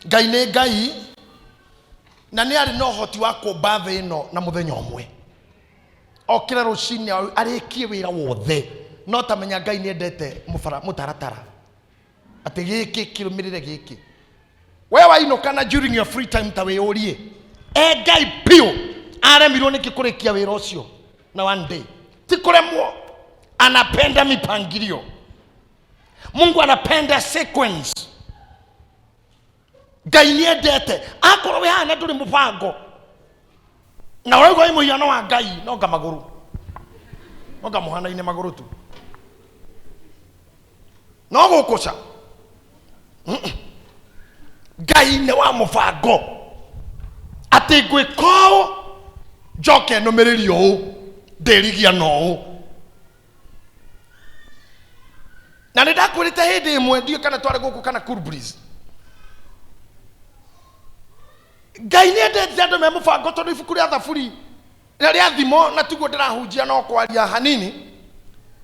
Ngai nĩ Ngai na nĩ arĩ na ũhoti wa kũmba thĩ ĩno na mũthenya ũmwe. Okĩre rũcinĩ arĩkie wĩra wothe, no tamenya Ngai nĩ endete mũtaratara, atĩ gĩkĩ kĩrũmĩrĩre gĩkĩ. We wainũka na during your free time ta wĩyũrie, e Ngai biũ aremirwo nĩkĩ kũrĩkia wĩra ũcio na one day? Ti kũremwo, anapenda mipangilio. Mungu anapenda sequence. Ngai nĩ endete akorwo wĩ haha na ndũrĩ mũbango na ũraigua wĩ mũhiano wa Ngai, no nga magũrũ, no nga mũhanaine magũrũ tu, no gũkũca. Ngai nĩ wa mũbango, atĩ ngwĩka ũũ njoke nũmĩrĩrie ũũ, ndĩrigia na ũũ. Na nĩ ndakwĩrĩte hĩndĩ ĩmwe, ndiũĩ kana twarĩ gũkũ kana Cool Breeze, Ngai nĩ endete andũ me mũbango, tondũ ibuku rĩa Thaburi na rĩa Thimo, na tiguo ndĩrahunjia no kwaria hanini,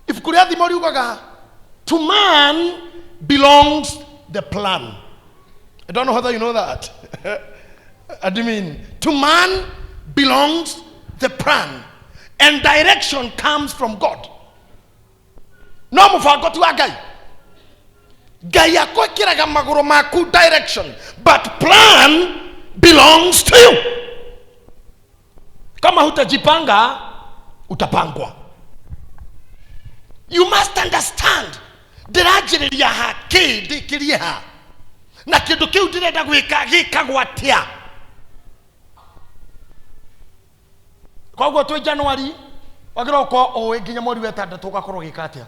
ibuku rĩa Thimo riugaga, to man belongs the plan. I don't know whether you know that. Admin, to man belongs the plan, and direction comes from God. No mũbango ti wa Ngai. Ngai akwĩkĩraga magũrũ maku direction, but plan belongs to you. Kama hutajipanga, utapangwa. You must understand, ndĩranjĩrĩria ha, kĩ ndĩkĩrie ha, na kĩndũ kĩu ndĩrenda gwĩka gĩkagwo atĩa. Koguo twĩ January, wagĩrĩirwo gũkorwo ũĩ nginya mweri wa ĩtandatũ ũgakorwo ũgĩka atĩa,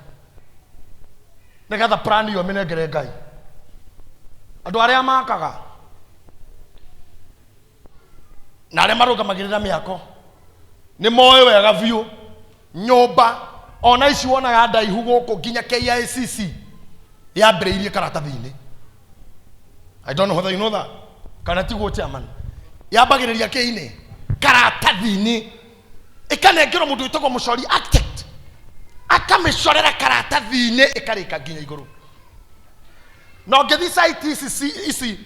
nĩgetha plan ĩyo mĩnengere Ngai. Andũ arĩa makaga na arĩa marũgamagĩrĩra mĩako nĩ moĩ wega biũ nyũmba ona ici wonaga ndaihu gũkũ nginya KICC yambĩrĩirie karatathi-inĩ. I don't know whether you know that. Kana tiguo, chairman? Yambagĩrĩria kĩ-inĩ, karatathi-inĩ, ĩkanengerwo mũndũ wĩtagwo mũcori, architect, akamĩcorera karatathi-inĩ, ĩkarĩka nginya igũrũ. Na ũngĩthiĩ site ici ici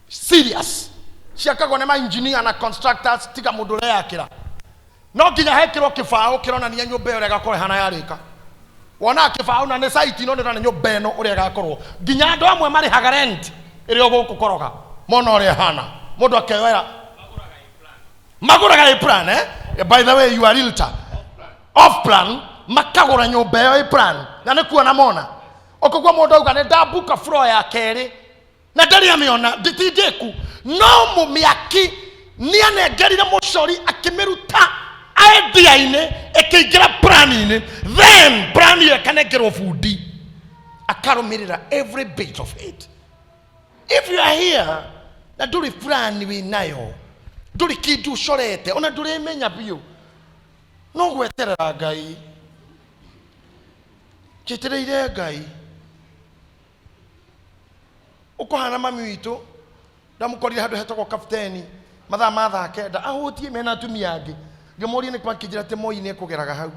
serious ciakagwo nĩ ma engineer na constructors, tiga mũndũ ũreyakĩra, no nginya hekĩrwo kĩbaũ kĩronania nyũmba ĩyo ũrĩa ĩgakorwo ĩhana yarĩka. Wonaga kĩbaũ na nĩ site, no nĩ nyũmba ĩno ũrĩa ĩgakorwo. Nginya andũ amwe marĩhaga rent ĩrĩ o gũkũ koroga, mona ũrĩa ĩhana, mũndũ akeyoera. Magũraga ĩ plan, eh? By the way, you are realtor. Off plan, makagũra nyũmba ĩyo ĩ plan, na nĩ kuona mona ũkũgua mũndũ auga nĩ ndambuka floor ya kerĩ na ndarĩ amĩona, nditindĩku, no mũmĩaki nĩ anengerire mũcori, akĩmĩruta idea-inĩ, ĩkĩingĩra plan-inĩ, then plan ĩyo ĩkanengerwo bundi, akarũmĩrĩra every bit of it. If you are here na ndũrĩ plan wĩ nayo, ndũrĩ kĩndũ ũcorete, ona ndũrĩmenya biũ, no gweterera Ngai, njetereire Ngai. Ũkũhana mami witũ, ndamũkorire handũ hetagwo Kapteni mathaa ma thaa 9, ahũtie mena atumia angĩ. Ngĩmũria nĩ akĩnjĩra atĩ Moi nĩ ekũgeraga hau,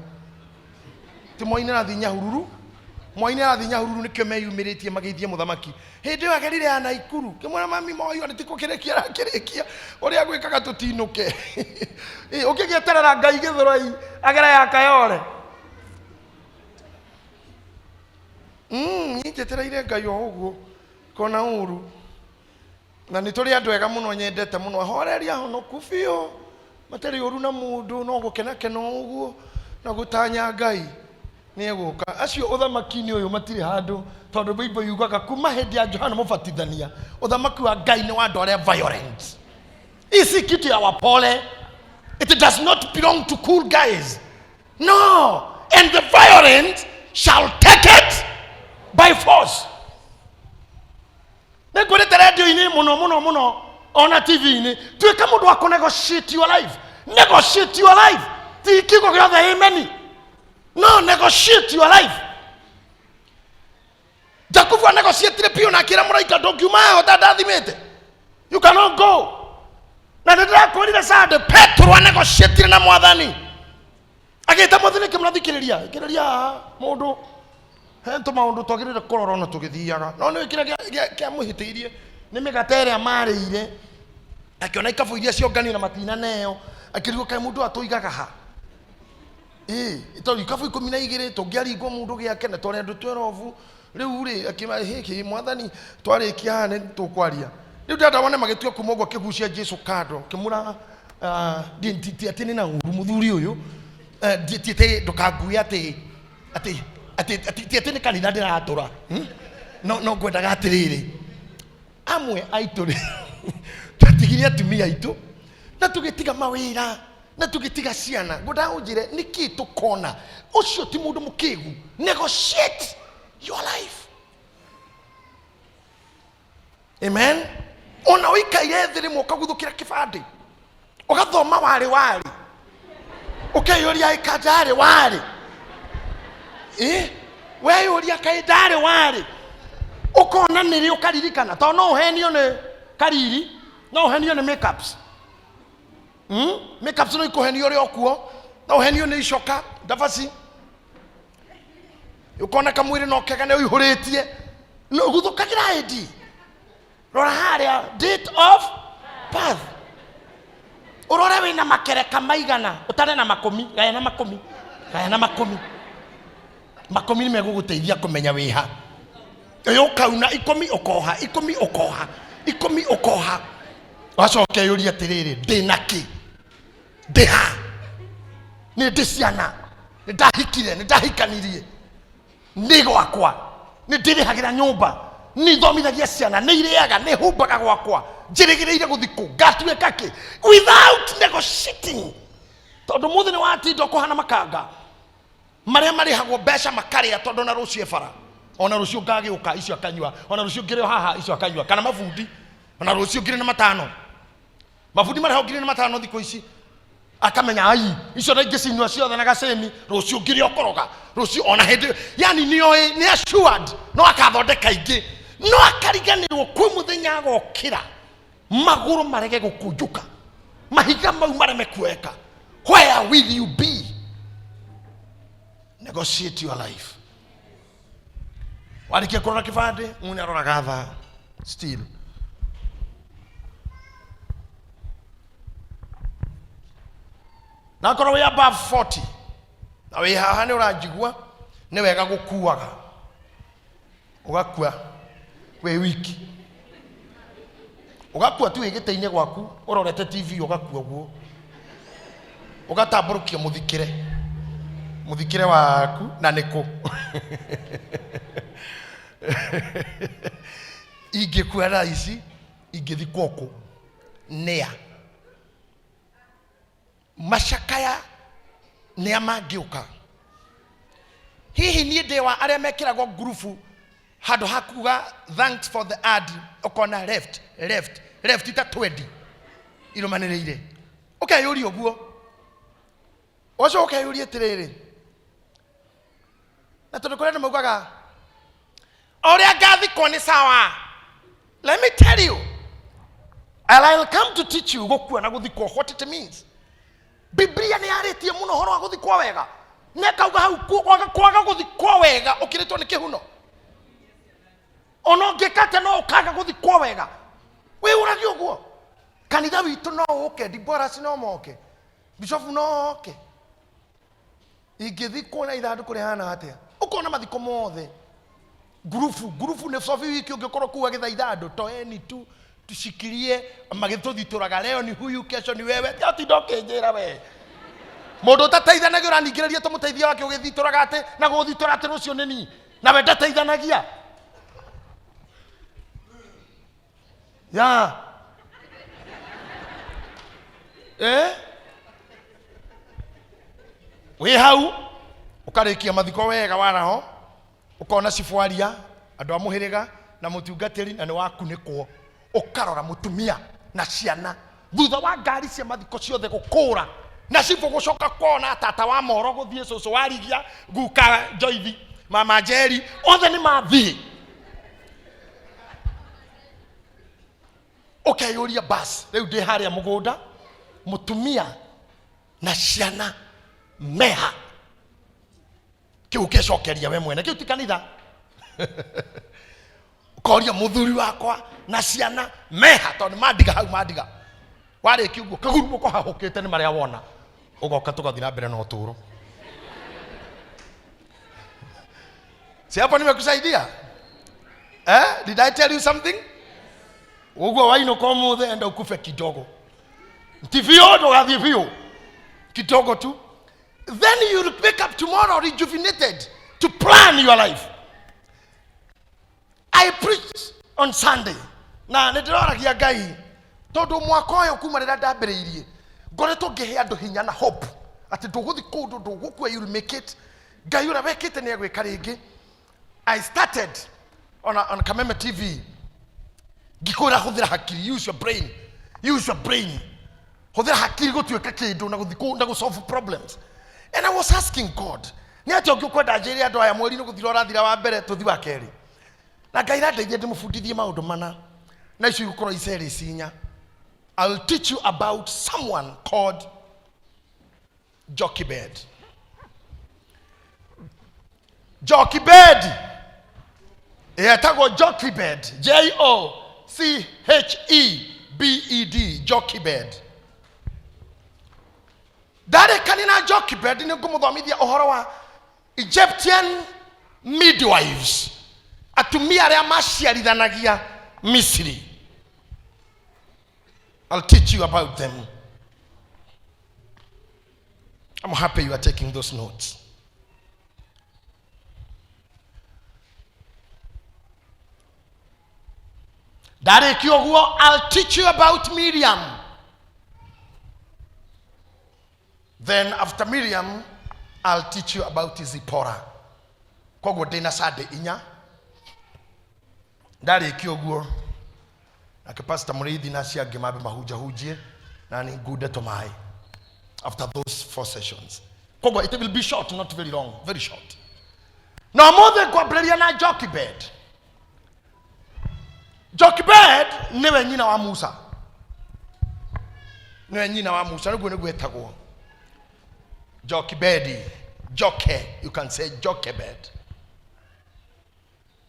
ti Moi nĩ arathiĩ Nyahururu, Moi nĩ arathiĩ Nyahururu, nĩkĩo meyumĩrĩtie mageithie mũthamaki. Hĩndĩ ĩyo agerire ya Naikuru. Ngĩmwĩra, mami, Moi ona ti kũkĩrĩkia arakĩrĩkia, ũrĩa gwĩkaga tũtinũke. Ĩ, ũngĩgĩeterera Ngai Gĩthũrai agere ya Kayore. Niĩ njetereire Ngai o ũguo kona ũru, na nĩ tũrĩ andũ ega mũno nyendete mũno, ahoreri, ahonoku biũ, matarĩ ũru na mũndũ, no gũkenakena o ũguo na gũtanya Ngai nĩ egũka. Acio ũthamaki-inĩ ũyũ matirĩ handũ, tondũ Bible yugaga kuma hĩndĩ ya Johana Mũbatithania, ũthamaki wa Ngai nĩ wa andũ arĩa violent. Hii si kitu ya wapole. It does not belong to cool guys, no. And the violent shall take it by force. Nĩ ngwĩrĩte redio-inĩ mũno mũno mũno, ona TV-inĩ, tuĩka mũndũ wa kũ negotiate your life. Negotiate your life ti kiugo gĩothe amen, no negotiate your life. Jakubu anegotiatire biũ na akĩra mũraika, ndũngiuma haha ũtandathimĩte, you cannot go. Na nĩ ndĩrakwĩrire Sunday, Petro anegotiatire na Mwathani, agĩta Mwathani, kĩmũrathikĩrĩria, kĩrĩria haha mũndũ. He tũmaũndũ twagĩrĩire kũrora ona tũgĩthiaga. No nĩ kĩrĩa kĩamũhĩtĩirie nĩ mĩgate ĩrĩa marĩire, akĩona ikabũ iria cionganio na matinaneo, akĩrigwo kaĩ mũndũ atũigaga ha. Ĩĩ, tondũ ikabũ 12 tũngĩaringwo mũndũ gĩake na twarĩ andũ twerobu. Rĩu rĩ, akĩma hĩhĩ mwathani twarĩkia haha nĩ tũkwaria. Rĩu ndĩrenda wone magĩtua kuma ũguo akĩgucia Jesu kando, akĩmwĩra ti atĩ nĩ na ũru mũthuri ũyũ, ti atĩ ndũkangue atĩ atĩ atĩ atĩ ti atĩ nĩ kanitha ndĩratũra, No ngwendaga atĩrĩrĩ, amwe aitũ rĩ twatigire atumia aitũ na tũgĩtiga mawĩra na tũgĩtiga ciana. Ngwendaga ũnjĩre nĩkĩ tũkona ũcio ti mũndũ mũkĩgu. Negotiate your life. Amen. Ona ũikaire thĩ rĩmwe ũkaguthũkĩra kĩbandĩ ũgathoma warĩ warĩ ũkeyũria ĩka ndarĩ warĩ, ĩ weyũria kaĩ ndarĩ warĩ, ũkona nĩrĩ ũkaririkana, tondũ no ũhenio nĩ kariri, no ũhenio nĩ makeups. Makeups no ikũhenio ũrĩ o kuo, no ũhenio nĩ icoka ndabaci, ũkona kamwĩrĩ no kega nĩ ũihũrĩtie, no guthũkagĩra ĩndi. Rora harĩa date of birth, ũrore wĩna makereka maigana, ũtare na makũmi, gaya na makũmi, gaya na makũmi. Makũmi nĩ megũgũteithia kũmenya wĩha. Ũyũ ũkauna ikũmi ũkoha, ikũmi ũkoha, ikũmi ũkoha, wacoka ũyũrie atĩrĩrĩ, ndĩna kĩ, ndĩ ha, nĩ ndĩ ciana, nĩ ndahikire, nĩ ndahikanirie, nĩ gwakwa, nĩ ndĩrĩhagĩra nyũmba, nĩ ithomithagia ciana, nĩ irĩaga, nĩ humbaga gwakwa, njĩrĩgĩrĩire gũthikũ ngatuĩka kĩ without negotiating. Tondũ mũthĩ nĩ watinda ũkũhana makanga marĩa marĩhagwo mbeca makarĩa, tondũ ona rũciũ e bara, ona rũciũ ngagĩũka icio akanyua, ona rũciũ ngĩrĩ o haha icio akanyua, kana mabundi ona rũciũ ngiri na matano, mabundi marĩhagwo ngiri na matano thikũ ici, akamenya ai icio na ingĩ cinyua ciothe na gacĩni, rũciũ ngĩrĩ okoroga, rũciũ ona hĩndĩ, yani nĩoĩ nĩ assured no akathondeka ingĩ, no akariganĩrwo kwĩ mũthenya agokĩra magũrũ marege gũkunjuka, mahiga mau mareme kuoeka. Where will you be? Negotiate your life. Warĩkia kũrora kĩbandĩ, mũndũ nĩaroraga thaa still. Na akorwo wĩ above 40 na wĩ haha nĩ ũranjigua, nĩ wega gũkuaga, ũgakua wĩ wiki, ũgakua tu wĩ gĩtĩ-inĩ gwaku ũrorete TV, ũgakua ũguo, ũgatambũrũkia mũthikĩre, mũthikĩre waku na nĩkũ ingĩkua thaa ici ingĩthikwo kũ, nĩa macakaya, nĩa mangĩũka. Hihi niĩ ndĩ wa arĩa mekĩragwo ngurubu handũ ha kuga thanks for the ad, ũkona left left left ta 20 irũmanĩrĩire, ũkeyũria ũguo, ũcio ũkeyũria atĩrĩrĩ, na tondũ kũrĩ andũ maugaga o ũrĩa ngathikwo nĩ sawa. Let me tell you, and I'll come to teach you gũkua na gũthikwo, what it means. Biblia nĩ yarĩtie mũno ũhoro wa gũthikwo wega, na ĩkauga hau kwaga gũthikwo wega ũkĩrĩtwo nĩ kĩhuno. Ona ũngĩka atĩa no ũkaga gũthikwo wega, wĩyũragie ũguo. Kanitha witũ no ũke, Diboras no moke, bishofu no oke, ingĩthikwo na ithandũkũ rĩhana atĩa? Ũkona mathiko mothe ngurubu ngurubu, nĩ sobi wiki ũngĩkorwo kuu agĩthaitha andũ, toeni tu tushikilie, magĩtũthitũraga, leo ni huyu, kesho ni wewe. Tiga ũtinda ũkĩnjĩra we mũndũ ũtateithanagia ũraningĩrĩria tũmũteithia wake ũgĩthitũraga atĩ na gũthitũra atĩ rũciũ nĩ niĩ nawe ndateithanagia ya wĩ hau ũkarĩkia mathiko wega waraho, ũkona cibũ aria andũ a mũhĩrĩga na mũtungatĩri na nĩ wakunĩkwo, ũkarora mũtumia na ciana thutha wa ngari cia mathiko ciothe gũkũra na cibũ gũcoka kuona tata wa moro gũthiĩ, cũcũ wa rigia, guka Njoithi, mama Njeri, othe nĩ mathiĩ. Ũkeyũria, bas rĩu ndĩ harĩa mũgũnda, mũtumia na ciana meha? Kĩu ũkecokeria we mwene, kĩu ti kanitha. Ũkoria mũthuri wakwa na ciana meha, tondũ nĩ mandiga hau mandiga. Warĩkia ũguo kagurumũko hahũkĩte nĩ marĩa wona, ũgoka tũgathiĩ na mbere na ũtũũro. Si hapo nimekusaidia? Eh? Did I tell you something? Ũguo wainũka ũmũthĩ enda ukufe kidogo. Ti biũ, ndũgathiĩ biũ. Kidogo tu. Then you'll pick up tomorrow rejuvenated to plan your life. I preached on Sunday na nĩ ndĩroragia Ngai tondũ mwaka ũyũ kuma rĩrĩa ndambĩrĩirie ngoretwo ngĩhe andũ hinya na hope atĩ ndũgũthi kũndũ, ndũgũkua, you'll make it. Ngai ũrĩa wekĩte nĩ egwĩka rĩngĩ. I started on Kameme TV ngĩkwĩra hũthĩra hakiri, use your brain, use your brain, hũthĩra hakiri gũtuĩka kĩndũ na gũthiĩ na gũ solve problems. And I was asking God, nĩ atĩa ũngĩ ũkwenda njĩre andũ aya mweri nĩ gũthira ũrathira wa mbere tũthi wa kerĩ, na Ngai randeithia ndĩmũbundithie maũndũ mana na icio igũkorwo icerĩ cinya. I will teach you about someone called Jochebed. Jochebed yetagwo Jochebed, J O C H E B E D, Jochebed. Ndarĩkania na Jochebed nĩ ngũmũthomithia ũhoro wa Egyptian midwives, atumia arĩa maciarithanagia Misiri. I'll teach you about them. I'm happy you are taking those notes. Ndarĩkia ũguo, I'll teach you about Miriam. Then after Miriam, I'll teach you about Zipporah. Koguo ndĩna Sunday inya. Ndarĩkia ũguo, nake Pastor Mũrĩithi na acio angĩ mambe mahunjahunjie na nĩ ngunde tũmaĩ after those four sessions. Koguo it will be short, not very long, very short. Na ũmũthĩ ngwambĩrĩria na Jochebed. Jochebed nĩwe nyina wa Musa, nĩwe nyina wa Musa, nĩguo nĩguo etagwo Jochebed, Joke, you can say Jochebed,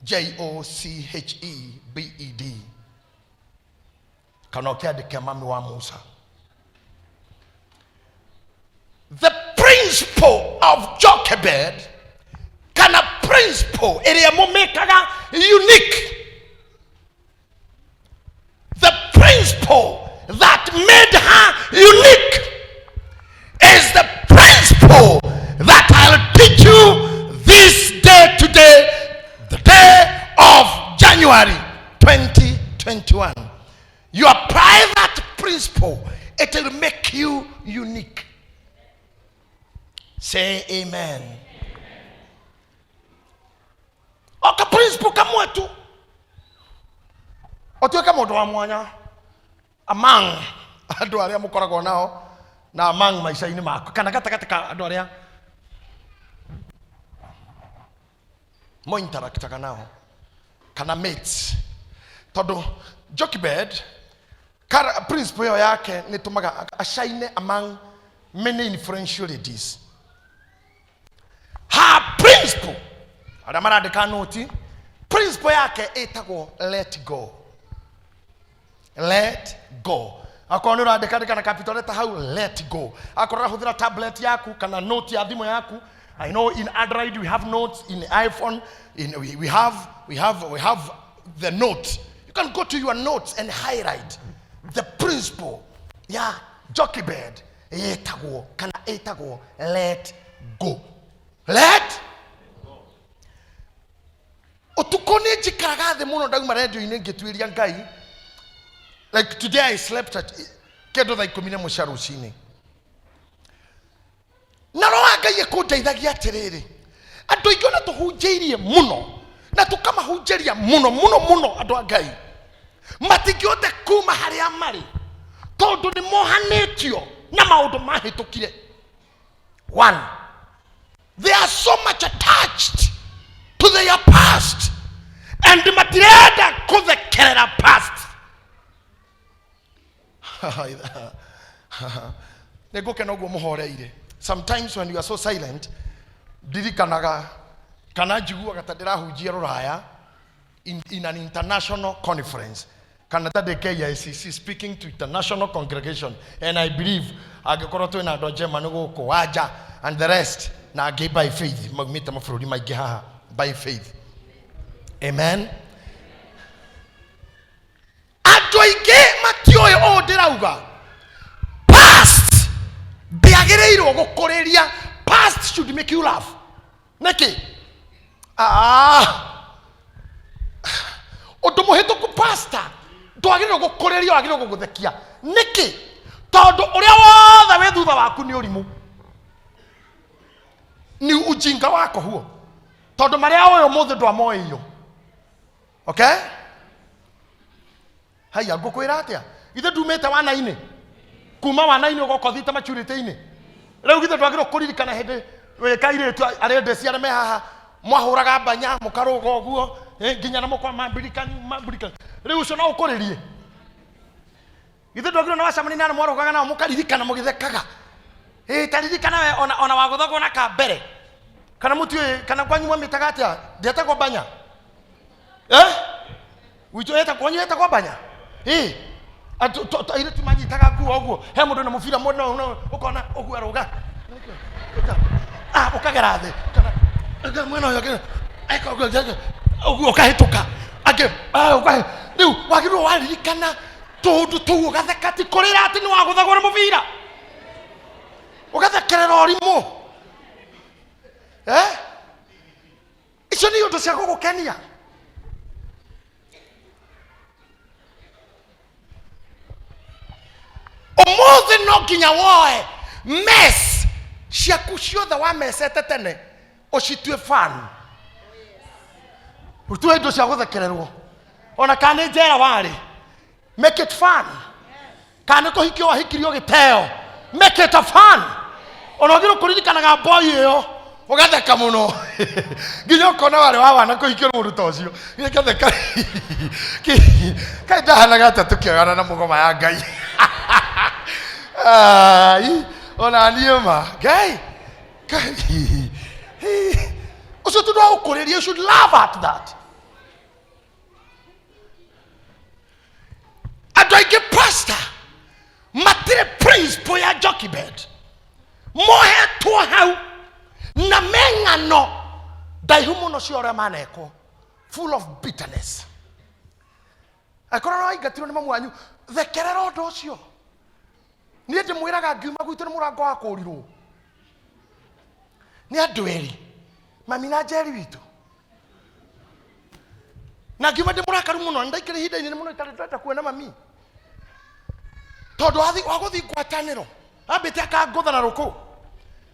J O C H E B E D, kana ũkĩandĩke mami wa Musa. The principle of Jochebed, kana principle ĩrĩa mũmĩkaga unique, the principle that made her unique is the principle that I'll teach you this day today, the day of January 2021. You apply that principle, it will make you unique. Say amen. Oka principle kamwe tu ũtuĩke mũndũ wa mwanya among andũ arĩa mũkoragwo nao na among maica-inĩ maku kana gatagatĩ ka andũ arĩa mo interactaga nao kana mates, tondũ Jochebed principle ĩyo yake nĩ tũmaga ashine among many influential ladies. Her principle, arĩa marandĩka noti, principle yake ĩtagwo let go, let go. Akorwo nĩ ũrandĩka andĩka na capital letter hau, let go. Akorwo ũrahũthĩra tablet yaku kana note ya thimũ yaku, I know in Android we have notes, in iPhone we have the note. You can go to your notes and highlight the principle ya Jochebed ĩtagwo kana ĩtagwo let go, let. Ũtukũ nĩ njikaraga thĩ mũno ndauma rendio-inĩ ngĩtuĩria Ngai. Like today I slept at kĩndũ thaa 11 cia rũcinĩ, na roho wa Ngai ĩkũndeithagia atĩrĩrĩ, andũ aingĩ ona tũhunjĩirie mũno na tũkamahunjĩria mũno mũno mũno, andũ a Ngai matingĩhota kuma harĩa marĩ tondũ nĩ mohanĩtio na maũndũ mahĩtũkire. One, they are so much attached to their past and matirenda kũthekerera past. Nĩ ngũkena ũguo mũhoreire. Sometimes when you are so silent, ndirikanaga. Kana njiguaga ta ndĩrahunjia rũraya in an international conference, kana ta ndĩ KICC speaking to international congregation. And I believe angĩkorwo twĩna andũ a Germany gũkũ, wanja and the rest, na angĩ by faith maumĩte mabũrũri maingĩ haha by faith. Amen. Andũ aingĩ matiũĩ ũũ ndĩrauga. Past ndĩagĩrĩirwo gũkũrĩria. Past should make you laugh. Nĩkĩ? Ah, ũndũ mũhĩtũku, pastor, ndwagĩrĩirwo gũkũrĩria, wagĩrĩirwo gũgũthekia. Nĩkĩ? Tondũ ũrĩa wothe wĩ thutha waku nĩ ũrimũ, ni ujinga wako huo, tondũ marĩa ũyũ ũmũthĩ ndwamoĩio. Okay, haiya, ngũkwĩra atĩa? Ithe ndumĩte wana-inĩ, kuma wana-inĩ ũgoka ũthiĩte maturity-inĩ. Rĩu githĩ ndwagĩrĩirwo kũririkana hĩndĩ wĩ kairĩtu, arĩa ndeci arĩa me haha, mwahũraga mbanya mũkarũga ũguo, nginya na mũkwa mambirikani mambirikani. Rĩu ũcio no ũkũrĩrie? Githĩ ndwagĩrĩirwo na wacemania na arĩa mwarũgaga nao mũkaririkana mũgĩthekaga? Ĩ taririkana we ona wagũthagwo na kambere, kana mũtiũĩ, kana kwanyu mwamĩtaga atĩa? Ndĩetagwo mbanya, eh? Witũ ĩtagwo, kwanyu ĩtagwo mbanya. Ĩ airĩtu manyitaga nguo ũguo, he mũndũ na mũbira mũno no ũkona ũguo arũga, ah, ũkagera thĩ kana anga mwena ũyũ eka ũguo, ũguo ũkahĩtũka angĩ, ah, rĩu wagĩrĩirwo waririkana tũndũ tũu ũgatheka, ti kũrĩra atĩ nĩ wagũthagwo na mũbira, ũgathekerera ũrimũ, eh? Icio nĩ ũndũ cia gũgũkenia. Ũmũthĩ no nginya woe mess ciaku ciothe wamecete tene, ũcitue fun, ũtue indo cia gũthekererwo. Ona kana nĩ njera warĩ, make it fun. Kana nĩ kũhikio wahikirio gĩteo, make it a fun. Ona ũgĩrwo kũririkanaga boy ĩyo, ũgatheka mũno nginya ũkona warĩ wa wana kũhikio nĩ mũndũ ta ũcio. Ngatheka kaĩ ndahanaga atĩa tũkĩagana na mũgoma ya Ngai. Ai, ona niĩ ma Ngai Ngai ũcio tondũ wa gũkũrĩria, you should laugh at that. Andũ aingĩ, pastor, matirĩ principle ya Jochebed, mohetwo hau na meng'ano ndaihu mũno cia ũrĩa manekwo, full of bitterness. Angĩkorwo nĩ waingatirwo nĩ mamu wanyu, thekerera ũndũ ũcio. Niĩ ndĩmwĩraga, ngiuma gwitũ nĩ mũrango wakũrirwo nĩ andũ erĩ, mami na njeri witũ, na ngiuma ndĩ mũrakaru mũno. Nĩ ndaikĩrĩ ihinda inene mũno itarĩ ndenda kuona mami, tondũ wa gũthiĩ ngwatanĩro ambĩte akangũtha na rũkũ,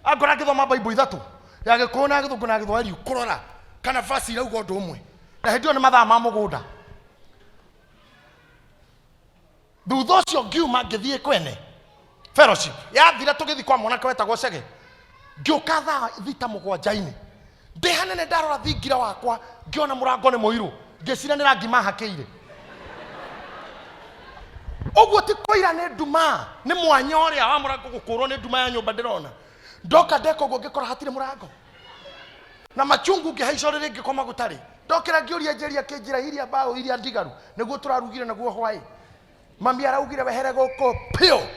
angora ngĩthoma Bible ithatũ, ya Gĩkũyũ na Gĩthũngũ na Gĩthwaĩri, kũrora kana verse irauga ũndũ ũmwe, na hĩndĩ ĩyo nĩ mathaa ma mũgũnda. Thutha ũcio ngiuma ngĩthiĩ kwene fellowship yathira, tũgĩthiĩ kwa mwanake wetagwo Cege. Ngĩũka thaa 6 mũgwanja-inĩ, ndĩ hanene, ndarora thingira wakwa ngĩona mũrango nĩ mũirũ, ngĩciria nĩ rangi mahakĩire ũguo. Ti kũira, nĩ nduma, nĩ mwanya ũrĩa wa mũrango gũkũrwo nĩ nduma ya nyũmba ndĩrona. Ndoka ndeka ũguo, ngĩkora hatirĩ mũrango na machungu, ngĩhaica ũrĩrĩ, ngĩkoma gũtarĩ. Ndokĩra ngĩũria njeri, akĩnjĩra iria mbaũ iria ndigaru nĩguo tũrarugire naguo hwaĩ. Mami araugire wehere gũkũ piũ.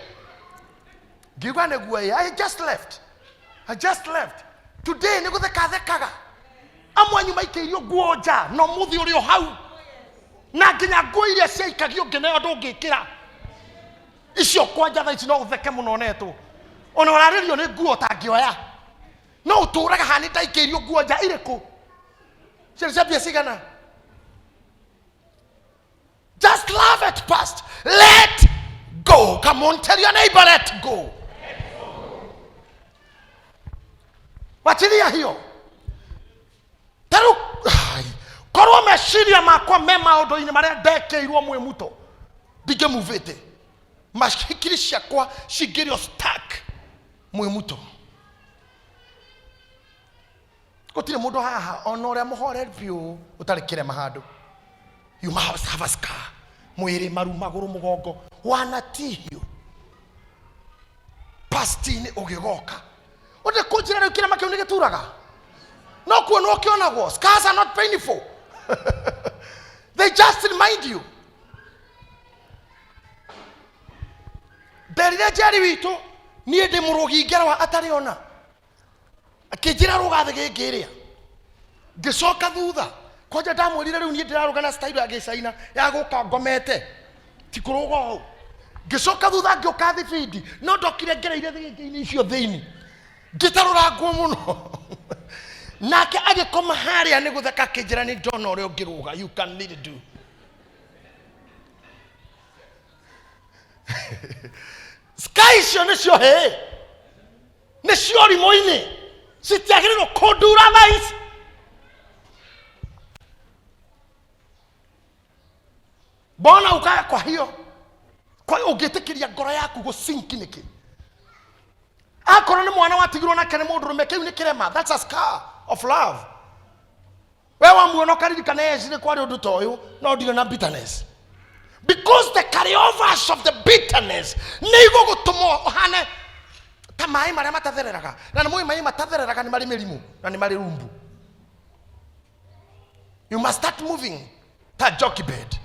Ngiuga nĩguo ĩ. I just left, I just left today. Nĩ gũtheka thekaga. Amwe anyu maikĩirio nguo nja na ũmũthĩ ũrĩ o hau, na nginya nguo iria ciaikagio ngĩneo ndũngĩkĩra icio kwanja. Thaa ici no ũtheke mũno onetwo, ona ũrarĩrio nĩ nguo ũtangĩoya, no ũtũraga haha. Nĩ ndaikĩirio nguo nja irĩkũ? Ciarĩ cia mbia cigana? Just love it past. Let go. Come on, tell your neighbor, let go. Wachilia hiyo. Tarĩu ai, korwo meciria makwa me maũndũ-inĩ marĩa ndekĩirwo mwĩ muto, ndingĩmuvĩte mahikiri ciakwa cingĩrĩ stuck mwĩ muto. Gũtirĩ mũndũ haha ona ũrĩa mũhoreri biũ ũtarĩ kĩrema handũ. You must have a scar, mwĩrĩ, maru, magũrũ, mũgongo, wanatihio past-inĩ ũgĩgoka. Ũndĩ kũnjĩra rĩu kĩrema kĩu nĩ gĩturaga? No kuonwo kĩonagwo. Scars are not painful, they just remind you. Nderire Njeri witũ niĩ ndĩ mũrũgi ngerwa atarĩ ona akĩnjĩra rũga thĩgĩngĩ ĩrĩa ngĩcoka thutha kwanja ndamwĩrire rĩu niĩ ndĩrarũga na style ya gĩcaina ya gũka ngomete ti kũrũga ũũ. Ngĩcoka thutha ngĩũka thibindi, no ndokire ngereire thĩgĩngĩ-inĩ icio thĩinĩ, ngĩtarũrangwo mũno, nake agĩkoma harĩa nĩ gũtheka, akĩnjĩra nĩ ndona ũrĩa ũngĩrũga. You can really do sky. Icio nĩcio hĩ nĩcio rimũ-inĩ, citiagĩrĩirwo kũndura thaa ici. Mbona ukae kwa hiyo kwa ũngĩtĩkĩria ngoro yaku gũsinki nĩkĩ? Akorwo nĩ mwana watigirwo nake nĩ mũndũrũme, kĩu nĩ kĩrema. That's a scar of love. We wamuona ũkaririkana, yes, nĩ kwarĩ ũndũ ta ũyũ, no ndirĩ na bitterness, because the carryovers of the bitterness nĩ igũgũtũma ũhane ta maĩ marĩa matathereraga. Na nĩ mũĩ maĩ matathereraga nĩ marĩ mĩrimũ na nĩ marĩ rumbu. You must start moving ta jockey bed.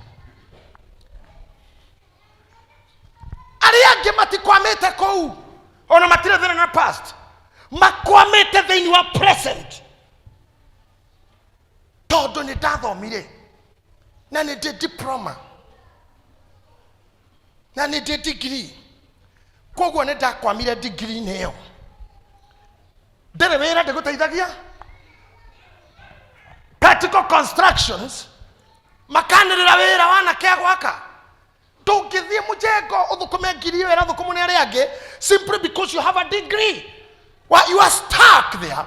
Arĩa angĩ matikwamĩte kũu, ona matirĩ thĩna na past, makwamĩte thĩinĩ wa present. Tondũ nĩ ndathomire na nĩ ndĩ diploma na nĩ ndĩ degree, koguo nĩ ndakwamire degree-inĩ ĩyo, ndĩrĩ wĩra ndĩgũteithagia. Practical constructions makanĩrĩra wĩra wanake a gwaka. Ndũngĩthiĩ mũjengo ũthũkũme ngiri ĩyo ĩrathũkũmwo nĩ arĩa angĩ simply because you have a degree. Well, you are stuck there.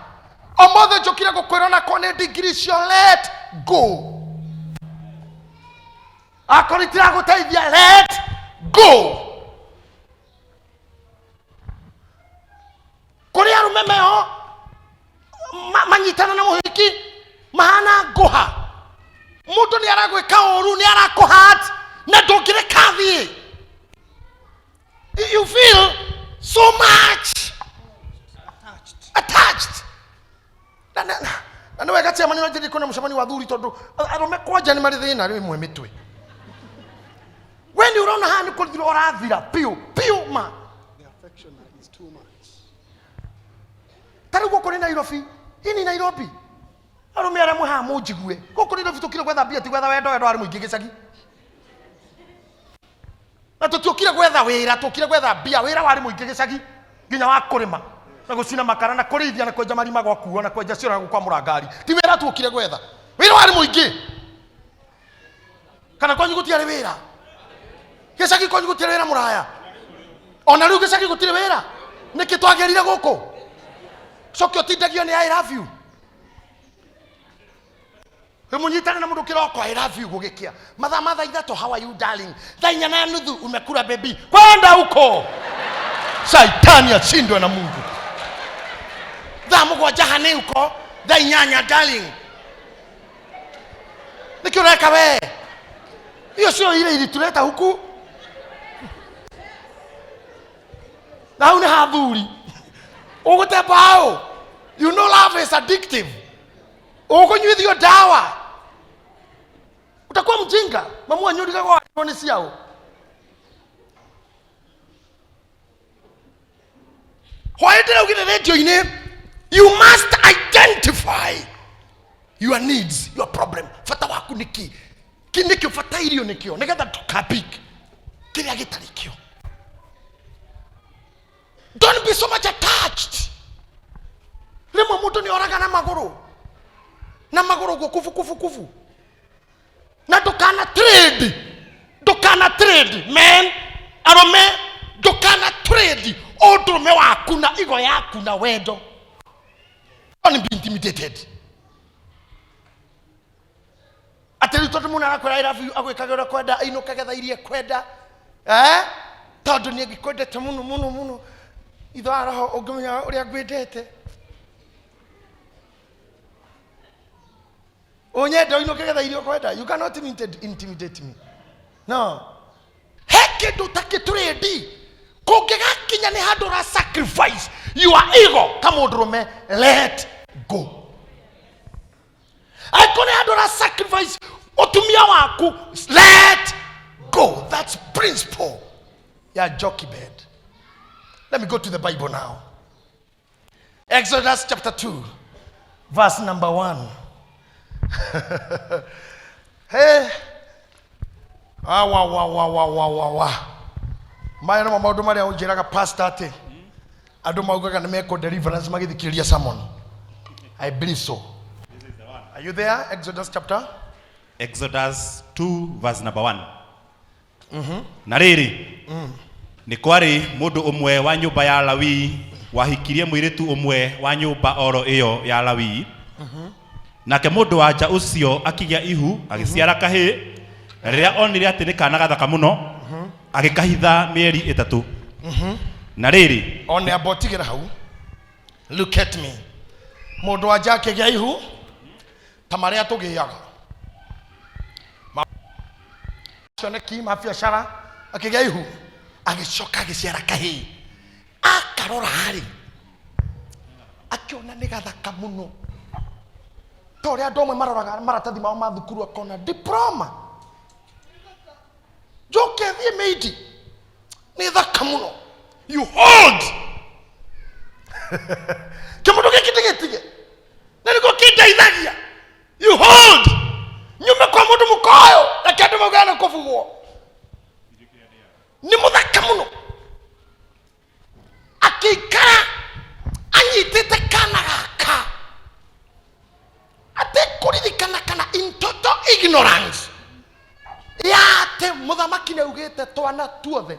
Ũmũthĩ njũkire gũkwĩra onako nĩ degree icio, let go. Akorwo itiragũteithia, let go. Kũrĩ arũme meho manyitana na mũhiki mahana ngũha. Mũndũ nĩ aragwĩka ũru, nĩ arakũhat na ndũngĩreka thiĩ. You feel so much attached. Na nĩ wega chairman no njĩrĩ kwĩna mũcemanio wa thuri, tondũ arũme kwanja nĩ marĩ thĩna rĩmwe mĩtwe. We nĩ ũrona haha nĩ kũthira ũrathira piũ piũ ma. The affection is too much. Ta rĩu gũkũ nĩ Nairobi, hii ni Nairobi. Arũme arĩa mwĩ haha mũnjigue, gũkũ nĩ Nairobi, tũkire gwetha mbia, ti gwetha wendo. Wendo warĩ mũingĩ gĩcagi, na tũtiũkire gwetha wĩra, tũkire gwetha mbia. Wĩra warĩ mũingĩ gĩcagi, nginya wa kũrĩma na gũcina makara na kũrĩithia na kwenja marima gwakuo na kwenja cioro na gũkwamũra ngari. Ti wĩra tuokire gwetha, wĩra warĩ mũingĩ. Kana kwanyu gũtiarĩ wĩra gĩcagi? Kwanyu gũtirĩ wĩra mũraya? Ona rĩu gĩcagi gũtirĩ wĩra? Nĩkĩ twagĩrire gũkũ? Coke ũtindagio nĩ "I love you". Mũnyitane na mũndũ kĩroko, "I love you", gũgĩkĩa mathaa ma thaa 3, "How are you, darling?" Thaa 4:30, "Umekula, baby?" Kwenda huko, shaitani ashindwe na Mungu. Thaa 7, "Honey, uko?" Thaa 8, "Darling, nĩkĩ ũreka we?" Hiyo sio ile ilituleta huku. Na hau nĩ hathuri ũgũte mbaũ. You know love is addictive. Ũkũnyuithio ndawa, utakuwa mjinga. Mamu wanyu ndigagwo nĩ ciao. Hwaĩ ndĩraugire rĩndio-inĩ, you must identify your needs, your problem. Bata waku nĩ kĩ? Kĩ nĩkĩo ũbatairio nĩkĩo, nĩgetha ndũkapik kĩrĩa gĩtarĩ kĩo. Don't be so much attached. Rĩmwe mũndũ nĩ oraga na magũrũ, na magũrũ ũguo, kubu kubu kubu. Na ndũkana trade, ndũkana trade men, arũme, ndũkana trade ũndũrũme waku na igo yaku na wendo. Don't be intimidated atĩ rĩu tondũ mũndũ arakwĩra "I love you", agwĩkage ũrĩa kwenda, ainũkage thaa iria kwenda, eh? Tondũ nĩ ngĩkwendete mũno mũno mũno. Itho wa roho ũngĩmenya ũrĩa ngwendete, ũnyende ũinũke thaa iria ũkwenda. You cannot intimidate me. No he kĩndũ ũtakĩtũrĩndi kũngĩgakinya nĩ handũ ũra sacrifice your ego ka mũndũrũme, let go. Angĩkorwo nĩ handũ ũra sacrifice ũtumia waku, let go. That's principle ya Jochebed. Let me go to the Bible now. Exodus chapter 2 verse number 1. Hey. Ah, wa wa wa wa wa wa wa. Maya nĩmo maũndũ marĩa ũnjĩraga, pastor, atĩ andũ maugaga nĩ mekwo deliverance magĩthikĩrĩria sermon. I believe so. Are you there? Exodus chapter Exodus 2 verse number 1. Na rĩrĩ, nĩ kwarĩ mũndũ ũmwe wa nyũmba ya Lawi wahikirie mũirĩtu ũmwe wa nyũmba oro ĩyo ya Lawi. Nake mũndũ wa nja ũcio akĩgĩa ihu, agĩciara kahĩĩ, na rĩrĩa onire atĩ nĩ kana gathaka mũno, agĩkahitha mĩeri 3. Na rĩrĩ, One amba ũtigĩra hau. Look at me. Mũndũ wa nja akĩgĩa ihu ta marĩa tũgĩaga cioneki ma biacara, akĩgĩa ihu, agĩcoka agĩciara kahĩĩ. Akarora rĩ, akĩona nĩ gathaka mũno, ta ũrĩa andũ amwe maroraga maratathi mao ma thukuru, akona diploma njoke thiĩ meidi, nĩ thaka mũno. You hold kĩmũndũ gĩkĩ ndĩgĩtige na nĩguo kĩndeithagia. You hold nyume kwa mũndũ mũkoyo, reke andũ maugaga nĩ kũbugwo, nĩ mũthaka mũno. Akĩikara anyitĩte kana gaka atekũririkana kana in total ignorance ya atĩ mũthamaki nĩ augĩte twana tuothe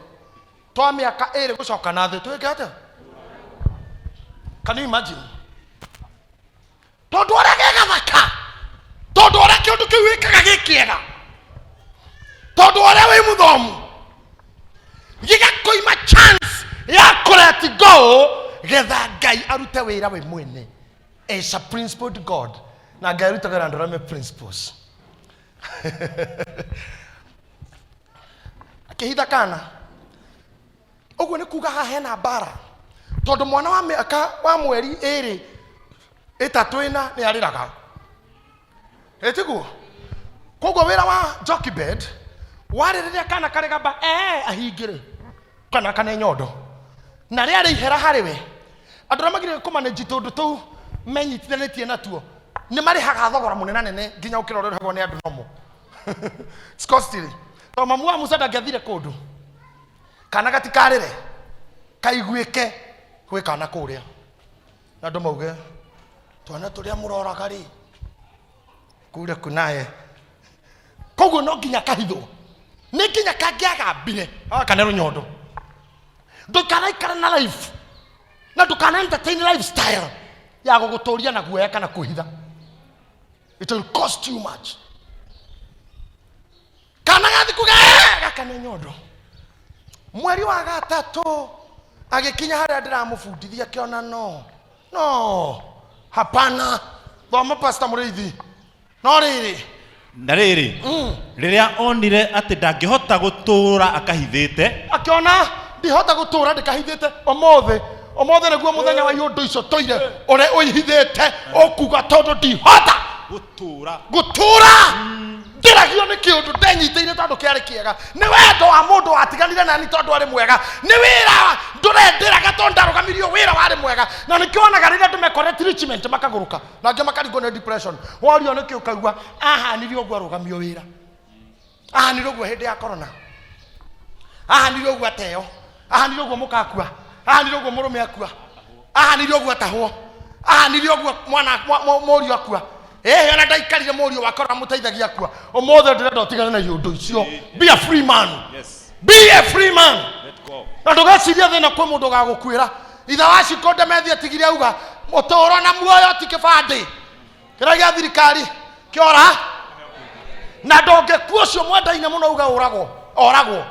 twa mĩaka 2 gũcoka na thĩ twĩke atĩa. Can you imagine? Tondũ ũrĩa ge gathaka, tondũ ũrĩa kĩũndũ kĩu wĩkaga gĩ kĩega, tondũ ũrĩa wĩ mũthomu, gĩgakũima chance ya kũ let go getha Ngai arute wĩra we mwene. Is a principled God, na Ngai arutaga na andũ arĩa me principles. Akĩhitha kana. Ũguo nĩ kuga haha hena mbara, tondũ mwana wa mĩaka wa mweri 2, 3, 4 nĩ arĩraga, ĩtiguo? Koguo wĩra wa Jochebed warĩ rĩrĩa kana karĩ gamba ahingĩre kana kana nyondo, na rĩarĩ ihera harĩ we. Andũ arĩa magire kũmanage tũndũ tũu menyitithanĩtie natuo nĩ marĩhaga thogora mũnene nene nginya ũkĩra ũrĩa ũrĩhagwo nĩ andũ nomo. It's costly, tondũ mamu wa Musa ndangĩathire kũndũ kana gatikarĩre kaiguĩke gwĩ kana kũrĩa, na andũ mauge twana tũrĩa mũroraga rĩ kure kunaye. Koguo no nginya kahithwo, nĩ nginya kangĩagambire kana rũnyondo. Ndũkanaikara na life na ndũkana entertain lifestyle ya gũgũtũria na guoya kana kwĩhitha. It will cost you much. Kana gathi kuga "Eh," gaka nĩ nyondo. Mweri wa gatatũ agĩkinya harĩa ndĩramũbundithia, akĩona no no hapana. Thoma, Pastor Mũrĩithi. No rĩrĩ, Na rĩrĩ, rĩrĩa onire atĩ ndangĩhota gũtũũra akahithĩte, Akĩona ndihota gũtũra ndĩkahithĩte. Ũmũthĩ, ũmũthĩ nĩguo mũthenya wa iũndũ icio tũire ũrĩa ũihithĩte, ũkuga tondũ ndihota gũtũũra gũtũra ndĩragio nĩ kĩũndũ ndenyitĩire tondũ kĩarĩ kĩega, nĩ wendo wa mũndũ watiganire nani tondũ arĩ mwega, nĩ wĩra ndũrendĩraga tondũ ndarũgamirio wĩra warĩ mwega. Na nĩkĩo wonaga rĩrĩa andũ mekore treatment makagũrũka, na angĩ makaringwo nĩ depression. Worio nĩkĩ, ũkaigua ahanire ũguo arũgamio wĩra, ahanire ũguo hĩndĩ ya corona, ahanire ũguo ateo, ahanire ũguo mũkakua, ahanire ũguo mũrũme akua, ahanire ũguo atahwo, ahanire ũguo mwana mũriũ akua. Ĩhĩ, ona ndaikarire mũriũ wakwa ũrĩa mũteithagia akua. Ũmũthĩ ndĩrenda ũtigane na iũndũ icio. Be a free man. Be a free man. Let go. Na ndũgecirie thĩna kwĩ mũndũ ũgagũkuĩra. Ithe wa Ciko Ndemethi atigire auga ũtũũro na muoyo ti kĩbandĩ kĩrĩa gĩa thirikari kĩora, na ndũngĩkua ũcio mwendaine mũno uga ũragwo oragwo.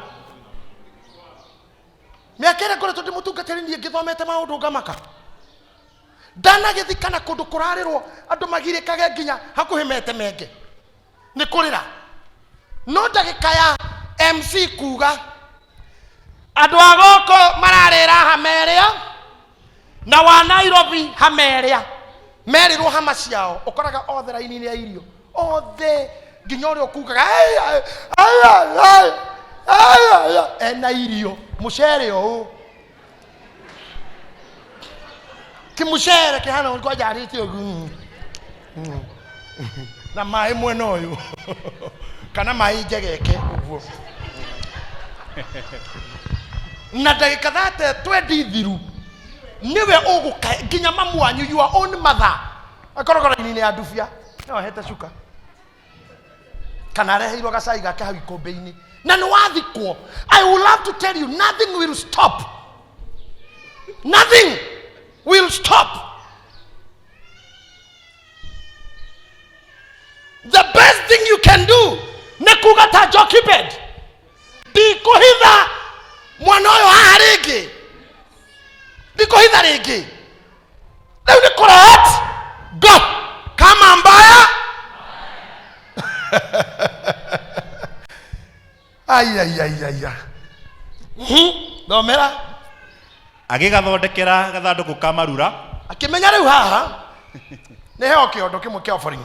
Mĩaka ĩrĩa ngoretwo ndĩ mũtungatĩri niĩ ngĩthomete maũndũ ngamaka, ndanagĩthikana kũndũ kũrarĩrwo andũ magirĩkage nginya hakuhĩ mete menge nĩ kũrĩra. No ndagĩka ya MC kuga andũ a gũkũ mararĩra hamerĩa na wa Nairobi hamerĩa merĩrwo hama ciao, ũkoraga othe raini-inĩ ya irio. Othe nginya ũrĩa ũkugaga "Ai, ai, ai, ai, ai, ai, ai," ena irio mũcere ũũ kĩmũcere kĩhana ũguo kwanja arĩte ũguo na maĩ mwena ũyũ kana maĩ njegeke ũguo na ndagĩka thate twendi thiru nĩwe ũgũka nginya mamu wanyu your own mother akorogoro-inĩ ya ndubia no ahete cuka kana areheirwo gacai gake hau ikũmbĩ-inĩ na nĩ wathikwo. I would love to tell you, nothing will stop, nothing will stop. The best thing you can do nĩ kuga ta Jochebed, ndikũhitha mwana ũyũ haha rĩngĩ, ndikũhitha rĩngĩ, rĩu nĩ kũ let go kama mbaya. Ai ai ai ai ai. Thomera. Agĩgathondekera gathandũkũ ka marura. Akĩmenya rĩu haha nĩ heo kĩondo kĩmwe kĩa offering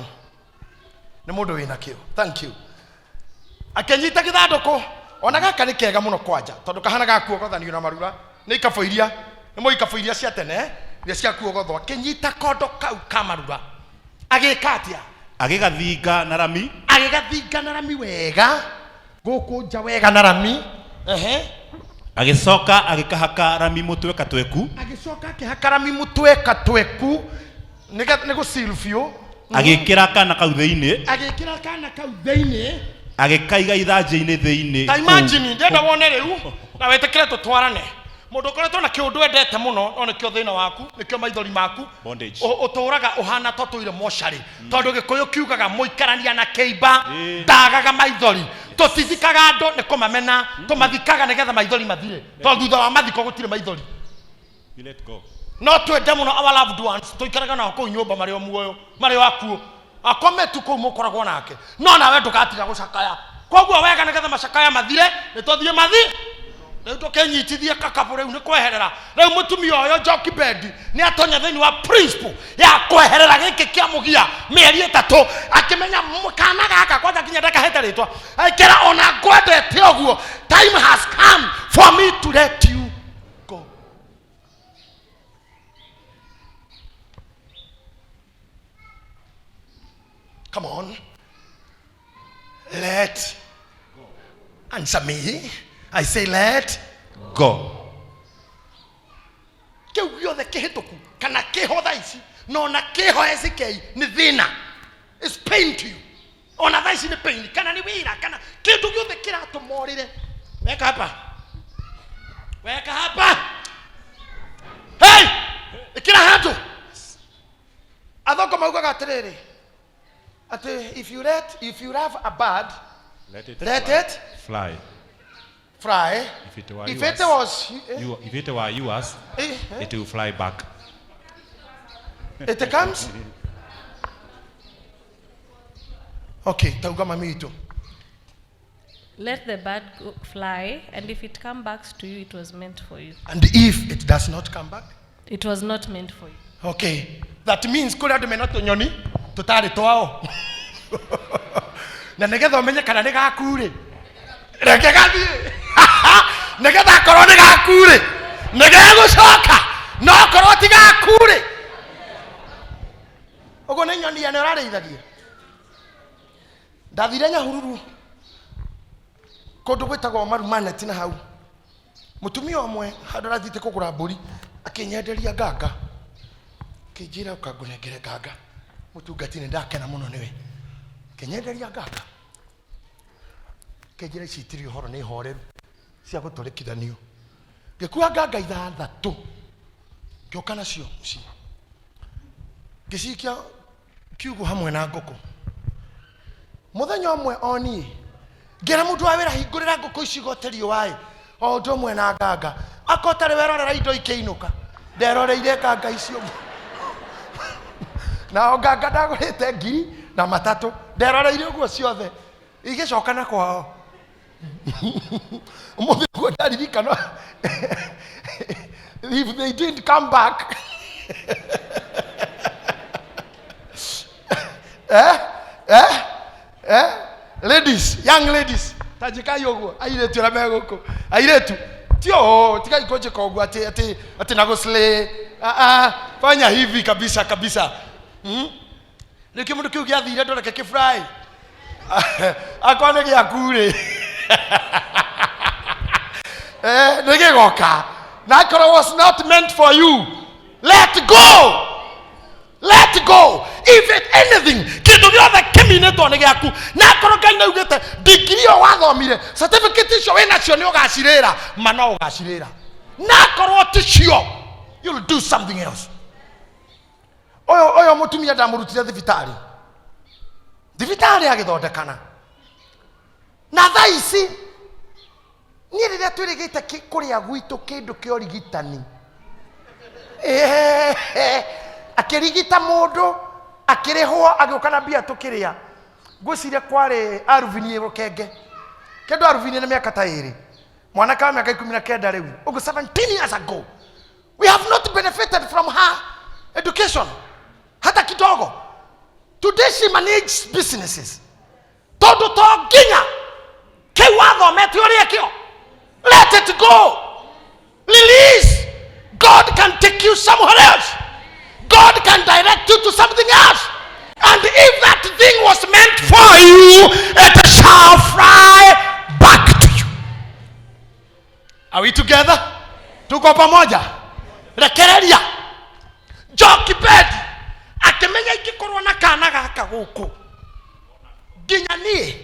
nĩ mũndũ wĩna kĩo. Thank you. Akĩnyita gĩthandũkũ, ona gaka nĩ kega mũno kwanja tondũ kahana ga kuogothanio na marura nĩ ikabũ iria nĩ mo ikabũ iria cia tene iria cia kuogothwo. Akĩnyita kondo kau ka marura, agĩka atĩa? Agĩgathinga na rami. Agĩgathinga na rami wega, gũkũ nja wega na rami. Ehe. Agĩcoka agĩkahaka rami mũtwe katweku. Agĩcoka akĩhaka rami mũtwe katweku nĩ gũcil biũ. Agĩkĩra kana kau thĩinĩ. Agĩkĩra kana kau thĩinĩ. Agĩkaiga ithanjĩ-inĩ thĩinĩ. Ta imagine, ndĩrenda wone rĩu na wĩtĩkĩre tũtwarane. Mũndũ ũkoretwo na kĩũndũ endete mũno, no nĩkĩo thĩna waku, nĩkĩo maithori maku. Bondage. Ũtũraga ũhana ta ũtũire mocarĩ, tondũ Gĩkũyũ kiugaga mũikarania na kĩimba ndagaga maithori. Tũtithikaga andũ nĩ kũmamena, tũmathikaga nĩgetha maithori mathire, tondũ thutha wa mathiko gũtirĩ maithori. You let go. No twende mũno our loved ones, tũikaraga nao kũu nyũmba marĩ o muoyo, marĩ o akuũ, akome tu kũu mũkoragwo nake, no nawe ndũgatiga gũcakaya. Koguo wega nĩgetha macakaya mathire nĩ tũthiĩ mathi rĩu tũkĩnyitithie kakabũ rĩu nĩ kweherera. Rĩu mũtumia ũyũ Jochebed nĩ atonya thĩinĩ wa principle ya kweherera gĩkĩ kĩa mũgia mĩeri 3, akĩmenya kana gaka kwanja nginya ndakahete rĩtwa, aikĩra ona ngwendete ũguo, time has come for me to let you go. Come on, let answer me. I say let go. Kĩu gĩothe kĩhĩtũku kana kĩho thaa ici, na ona kĩho SK nĩ thĩna. It's pain to you. Ona thaa ici nĩ pain, kana nĩ wĩra, kana kĩndũ gĩothe kĩratũma ũrĩre. Weka hapa, weka hapa, hey, ĩkĩra handũ. Athongo maugaga atĩrĩrĩ, atĩ if you love a bird, let it, let fly. It fly. Fly. If it were if yours, it was, you, if it were yours, it will fly back. It comes. Okay, tauga mami witũ. Let the bird go, fly, and if it come back to you, it was meant for you. And if it does not come back? It was not meant for you. Okay, that means kũrĩ andũ mena tũnyoni tũtarĩ twao, na nĩgetha ũmenye kana nĩ gaku rĩ, reke gathiĩ, nĩgetha akorwo nĩ gaku rĩ, nĩ gegũcoka, no akorwo ti gaku rĩ, ũguo nĩ nyoni ene ũrarĩithagia. Ndathire Nyahururu kũndũ gwĩtagwo Marumanet, na hau mũtumia ũmwe handũ arathiĩte kũgũra mbũri akĩnyenderia nganga, akĩnjĩra, "Ũka ngũnengere nganga, mũtungati, nĩ ndakena mũno nĩwe." Akĩnyenderia nganga, akĩnjĩra, "Ici itirĩ ũhoro, nĩ horeru cia gũtũrĩkithanio." Ngĩkua nganga 6, ngĩũka nacio mũciĩ, ngĩcikia kiugo hamwe na ngũkũ. Mũthenya ũmwe o niĩ ngĩra mũndũ wa wĩra, "Hingũrĩra ngũkũ ici gote riũa-ĩ o ũndũ ũmwe na nganga." Akorwo tarĩ werorera indo ikĩinũka, nderoreire nganga icio, nao nganga ndagũrĩte ngiri na matatũ, nderoreire ũguo ciothe igĩcoka na kwao. Ũmũthĩ ũguo ndaririkana, if they didn't come back, eh eh. Eh? Ladies, young ladies, ta njĩkai ũguo, airĩtu arĩa me gũkũ, airĩtu tio ũũ, tigai kũnjĩka ũguo atĩ atĩ atĩ na gũslay. Ah, ah, fanya hivi kabisa kabisa. Rĩu kĩmũndũ kĩu gĩathire ndoreke kĩfly. Akorwo nĩ gĩaku rĩ, eh, nĩ gĩgoka. Na akorwo was not meant for you, let go. Let go. If it anything, kĩndũ gĩothe kĩminĩtwo nĩ gĩaku. Na akorwo Ngai nĩ augĩte degree ĩyo wathomire, certificate icio wĩ nacio nĩ ũgacirĩra, ma no ũgacirĩra. Na akorwo ti cio, you'll do something else. Ũyũ ũyũ mũtumia ndamũrutire thibitarĩ, thibitarĩ agĩthondekana. Na thaa ici niĩ rĩrĩa twĩrĩgĩte kũrĩa gwitũ kĩndũ kĩa ũrigitani, Ehehe, akĩrigita mũndũ akĩrĩhwo agĩũka na mbia tũkĩrĩa. Ngwĩciria kwarĩ Aruvini Rũkenge, kĩndũ Aruvini nĩ mĩaka ta ĩrĩ, mwanake wa mĩaka 19 rĩu ũguo, 17 years ago. We have not benefited from her education hata kidogo. Today she manages businesses. Tondũ to nginya kĩu wathomete ũrĩe kĩo. Let it go. Release. God can take you somewhere else. God can direct you to something else. And if that thing was meant for you, it shall fly back to you. Are we together? Tuko pamoja? Rekereria. Jokibedi akĩmenya ingĩkorwo na kana gaka gũkũ nginya niĩ,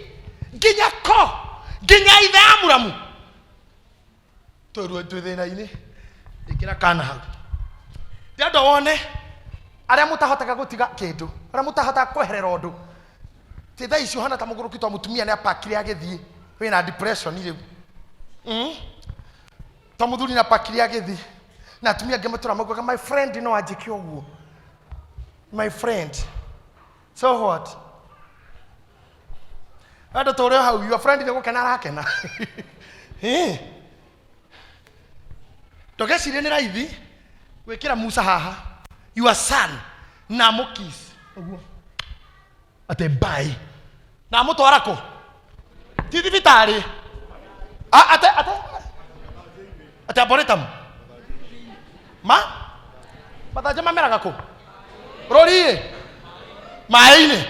nginya ko, nginya ithe Amuramu twĩrue twĩ thĩna-inĩ. Ĩkĩra kana hau. Ndĩrenda wone arĩa mũtahotaga gũtiga kĩndũ, arĩa mũtahotaga kweherera ũndũ. Ti thaa ici ũhana ta mũgũrũki to mũtumia nĩ apakire agĩthiĩ, wĩna depression rĩu. To mũthuri nĩ apakire agĩthiĩ, na atumia angĩ matũra maugaga my friend no anjĩke ũguo, my friend, so what? Andũ tũrĩ o hau, your friend nĩ gũkena arakena. Ndũgecirie nĩ raithi gwĩkĩra Musa haha, your son, na amũkiss ũguo atĩ bye, na amũtwara kũ? Ti thibitarĩ. Ate ate ate arboretum. Ma mathanjĩ mameraga kũ? Rũriĩ maĩ-inĩ.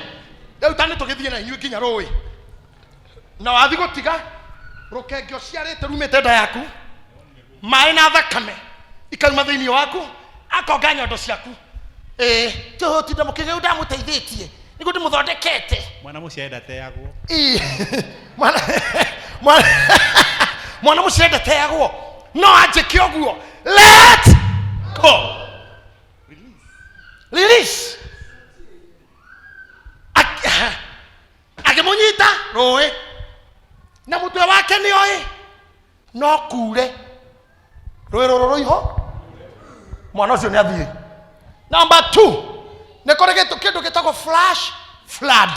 Rĩu ta nĩ tũgĩthiĩ na inyuĩ nginya rũĩ, na wathi gũtiga rũkenge ũciarĩte rumĩte nda yaku, maĩ na thakame ikauma thĩinĩ waku, akonga nyondo ciaku. Ĩĩ, tũtinda mũkĩgĩu ndamũteithĩtie nĩguo ndĩmũthondekete. Mwana mũciare ndateagwo. Ĩĩ, mwana mwana mwana mũciare ndateagwo, no anjĩke ũguo. Let go. Release. Akĩmũnyita rũĩ na mũtwe wake nĩ oĩ no kure rũĩ rũrũ rũiho, mwana ũcio nĩ athiĩ. Number 2, nĩ kũrĩ kĩndũ gĩtagwo flash flood.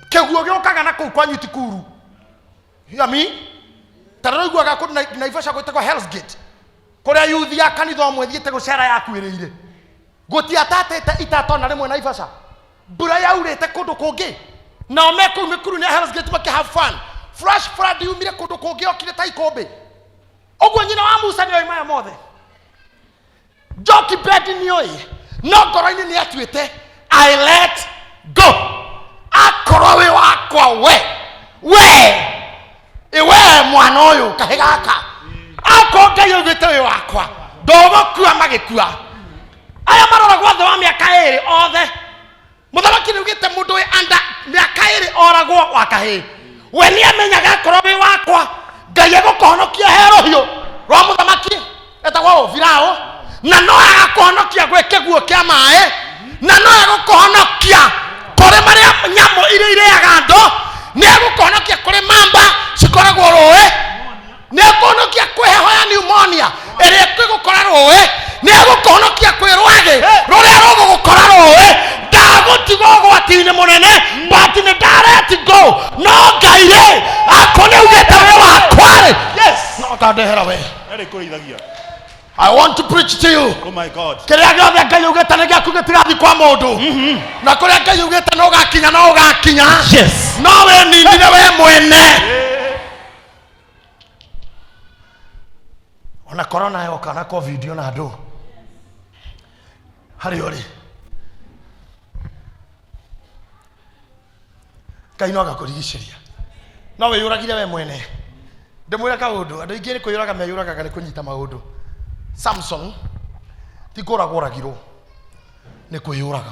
Kĩguũ gĩũkaga na kũu kwanyu ti kuru. Hear me? Ta rĩrĩa ũiguaga kũndũ Naivasha gwĩtagwo Hell's Gate, kũrĩa yuthi ya kanitha ũmwe ĩthiĩte gũcera yakuĩrĩire. Gũtiatatĩte itata ona rĩmwe Naivasha. Mbura yaurĩte kũndũ kũngĩ, nao me kũu mĩkuru nĩ Hell's Gate makĩ have fun. Flash flood yumire kũndũ kũngĩ yokire ta ikũmbĩ. Ũguo nyina wa Musa nĩoĩ maya mothe. Jokibedi nĩoĩ, no ngoro-inĩ nĩ atuĩte I let go. Akorwo wĩ wakwa we, we, ĩ we mwana ũyũ kahĩ gaka, akorwo Ngai augĩte wĩ wakwa, ndũgũkua magĩkua. Aya maroragwo thĩ wa mĩaka ĩrĩ othe. Mũthamaki nĩ augĩte mũndũ wĩ under mĩaka ĩrĩ oragwo wa kahĩĩ. We nĩ amenyaga akorwo wĩ wakwa, Ngai egũkũhonokia he rũhiũ rwa mũthamaki etagwo ũ? Firaũ. Na no agakũhonokia gwĩ kĩguũ kĩa maĩ, na no egũkũhonokia kũrĩ marĩa nyamũ iria irĩaga andũ, nĩ egũkũhonokia kũrĩ mamba cikoragwo rũĩ, nĩ egũkũhonokia kwĩ heho ya pneumonia ĩrĩa ĩgũkora rũĩ, nĩ egũkũhonokia kwĩ rwagĩ rũrĩa rũgũgũkora rũĩ. Ndagũtiga ũgwati-inĩ mũnene, but nĩ nda let go. No Ngai rĩ, akorwo nĩ augĩte wĩ wakwa rĩ, Yes. no akandehera we. Ndarĩ kũrĩithagia. I want to preach to you. Oh my God. Kĩrĩa gĩothe Ngai augĩte nĩ gĩaku gĩtigathiĩ kwa mũndũ. Na kũrĩa Ngai augĩte no ũgakinya no ũgakinya. Yes. No wĩninire we mwene. Ona corona yoka na covid ona andũ harĩa ũrĩ Ngai no agakũrigicĩria no wĩyũragire we mwene. Ndĩmwĩre kaũndũ, andũ aingĩ nĩ kwĩyũraga meyũragaga nĩ kũnyita maũndũ. Samson ti kũragwo oragirwo, nĩ kwĩyũraga.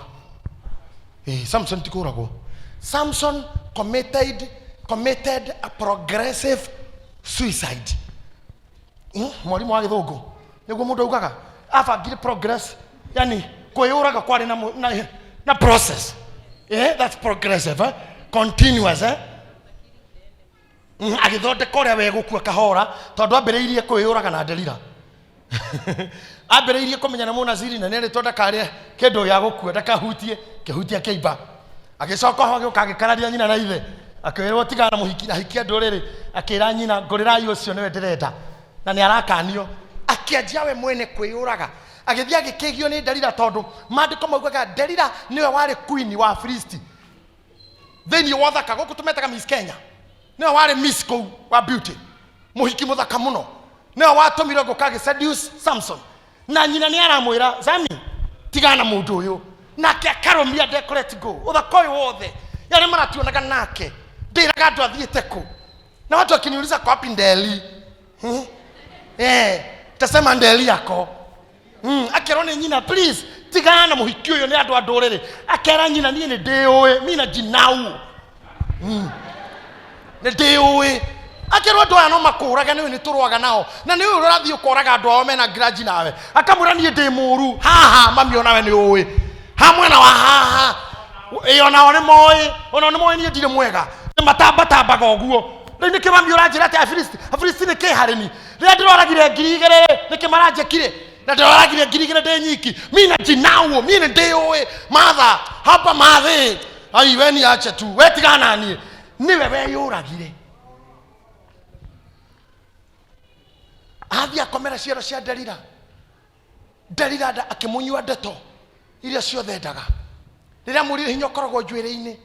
Eh, Samson ti kũragwo. Samson committed a progressive suicide. Mwarimũ wa gĩthũngũ nĩguo mũndũ augaga abangire progress, yani kwĩyũraga kwarĩ na process. That's progressive, eh? Continuous, eh? Agĩthondeka ũrĩa we gũkua kahora tondũ ambĩrĩirie kwĩyũraga na nderira. Ambĩrĩirie kũmenya nĩ mũnaziri na nĩerĩtwo ndakarĩe kĩndũ gĩa gũkua, ndakahutie, kĩhutia kĩimba. Agĩcoka ho agĩũka agĩkararia nyina na ithe, akĩrwo tigana na mũhiki, ahikia ndũrĩrĩ, akĩra nyina ngũrĩrai ũcio nĩwe ndĩrenda, na nĩ arakanio. Akĩanjia we mwene kwĩyũraga, agĩthiĩ agĩkĩgio nĩ Delila tondũ maandĩko maugaga Delila nĩwe warĩ queen wa Afilisti thĩinĩ wa ũthaka, gũkũ tũmetaga Miss Kenya, nĩwe warĩ Miss kũu wa beauty, mũhiki mũthaka mũno, nĩwe watũmirwo gũka agĩ seduce Samson, na nyina nĩ aramwĩra Sami tigana na mũndũ ũyũ, nake akarũmia ndekũret go ũthaka ũyũ wothe yarĩ marationaga nake, ndĩraga andũ athiĩte kũ, na watu akiniuliza kwa wapi Ndeli, tasema Ndeli yako. Akerwo nĩ nyina please tigana na mũhiki ũyũ nĩ andũ a ndũrĩrĩ, akera nyina niĩ nĩ ndĩũĩ, mi na jinau. Nĩ ndĩũĩ. Akerwo andũ aya no makũrage nĩ ũyũ nĩ tũrũaga nao, na nĩ ũyũ ũrathiĩ ũkoraga andũ ao mena grudge nawe, akamwĩra niĩ ndĩ mũru haha mami onawe nĩ ũĩ, ha mwena wa haha ĩ onao nĩ moĩ, onao nĩ moĩ niĩ ndirĩ mwega, nĩ matambatambaga ũguo. Rĩu nĩkĩ mami ũranjĩra atĩ Afilisti nĩ kĩ harĩ ni? Rĩrĩa ndĩroragire ngiri igĩrĩ rĩ, nĩkĩ maranjĩkire? Na ndĩroragire ngiri igĩrĩ ndĩ nyiki, mi na jinauo, mi nĩ ndĩũĩ matha hapa mathĩ, ai we ni ache tu, we tigana na niĩ. Nĩwe weyũragire, athiĩ akomera ciero cia Delila. Delila akĩmũnyua ndeto iria ciothe endaga. Rĩrĩa amwĩrire hinya ũkoragwo njuĩrĩ-inĩ,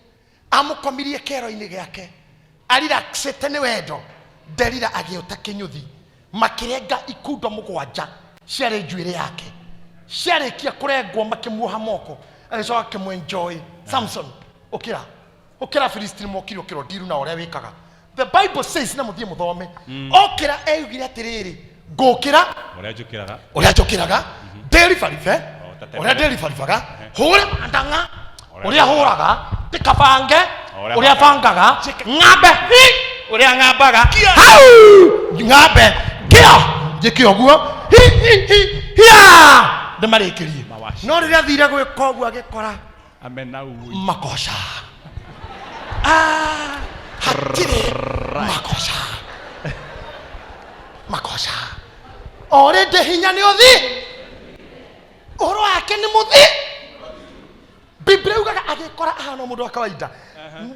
amũkomirie kĩero-inĩ gĩake, ariraxĩte nĩ wendo. Delila agĩũta kĩnyũthi, makĩrenga ikundo mũgwanja ciarĩ njuĩrĩ yake. Ciarĩkia kũrengwo makĩmuoha moko, agĩcoka akĩmwenjoy. Samson, ũkĩra, ũkĩra, Afilisti nĩmokire, ũkĩra ũndiru na ũrĩa wĩkaga. The Bible says, na mũthiĩ mũthome, okĩra eyugire atĩrĩrĩ, ngũkĩra ũrĩa njũkĩraga, ũrĩa njũkĩraga, ndĩribaribe O, ta tene. ũrĩa ndĩribaribaga, hũre mandang'a ũrĩa hũraga, ndĩkabange Ũrĩa ũrĩa bangaga, ng'ambe hi ũrĩa ng'ambaga, hau ng'ambe ngĩa njĩke ũguo hi hi hi hia ndĩmarĩkĩrie. Mawaci. No rĩrĩa athire gwĩka ũguo agĩkora Amena ui. makoca. Hatirĩ makoca, makoca already hinya nĩ ũthi, ũhoro wake nĩ mũthi. Biblia yugaga agĩkora ahana mũndũ wa kawaida.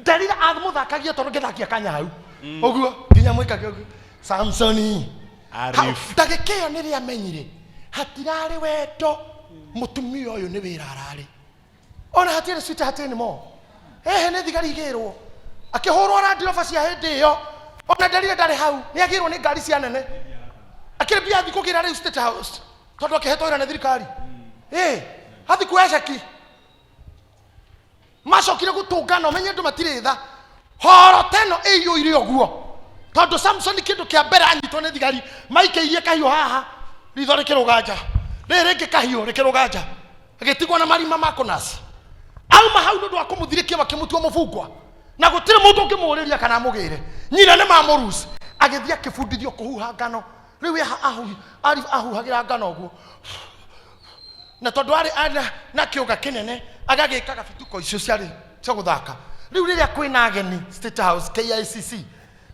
Delila amũthakagia tondũ ngĩthakia kanya hau ũguo nginya mwĩkage ũguo Samsoni. Arif. Ndagĩka ĩyo nĩrĩa amenyire hatirarĩ wendo, mũtumia ũyũ nĩ wĩra ararĩ, ona hatirĩ sweetheart anymore. Ehe nĩ thigari igĩrwo, akĩhũrwo na ndiroba cia hĩndĩ ĩyo, ona Delila ndarĩ hau, nĩ agĩrwo nĩ ngari cia nene, akĩrĩ mbia athiĩ kũgĩra rĩu State House tondũ akĩhetwo wĩra nĩ thirikari. Athiĩ kuoya ceki, macokire gũtũngana, ũmenye andũ matirĩ tha. Horo ta ĩno ĩiyũire ũguo tondũ Samson kĩndũ kĩa mbere anyitwo nĩ thigari maikĩirie kahiũ haha, ritho rĩkĩrũga nja, rĩrĩ rĩngĩ kahiũ rĩkĩrũga nja, agĩtigwo na marima ma kũnaci. Auma hau nĩ ũndũ wa kũmũthirĩkia makĩmũtua mũbungwa, na gũtirĩ mũndũ ũngĩmũũrĩria kana amũgĩre. Nyina nĩ mamũruci, agĩthiĩ akĩbundithio kũhuha ngano. Rĩu ahuhagĩra ngano ũguo, na tondũ arĩ na kĩũga kĩnene agagĩkaga bituko icio ciarĩ cia gũthaka. Rĩu rĩrĩa kwĩna ageni State House KICC,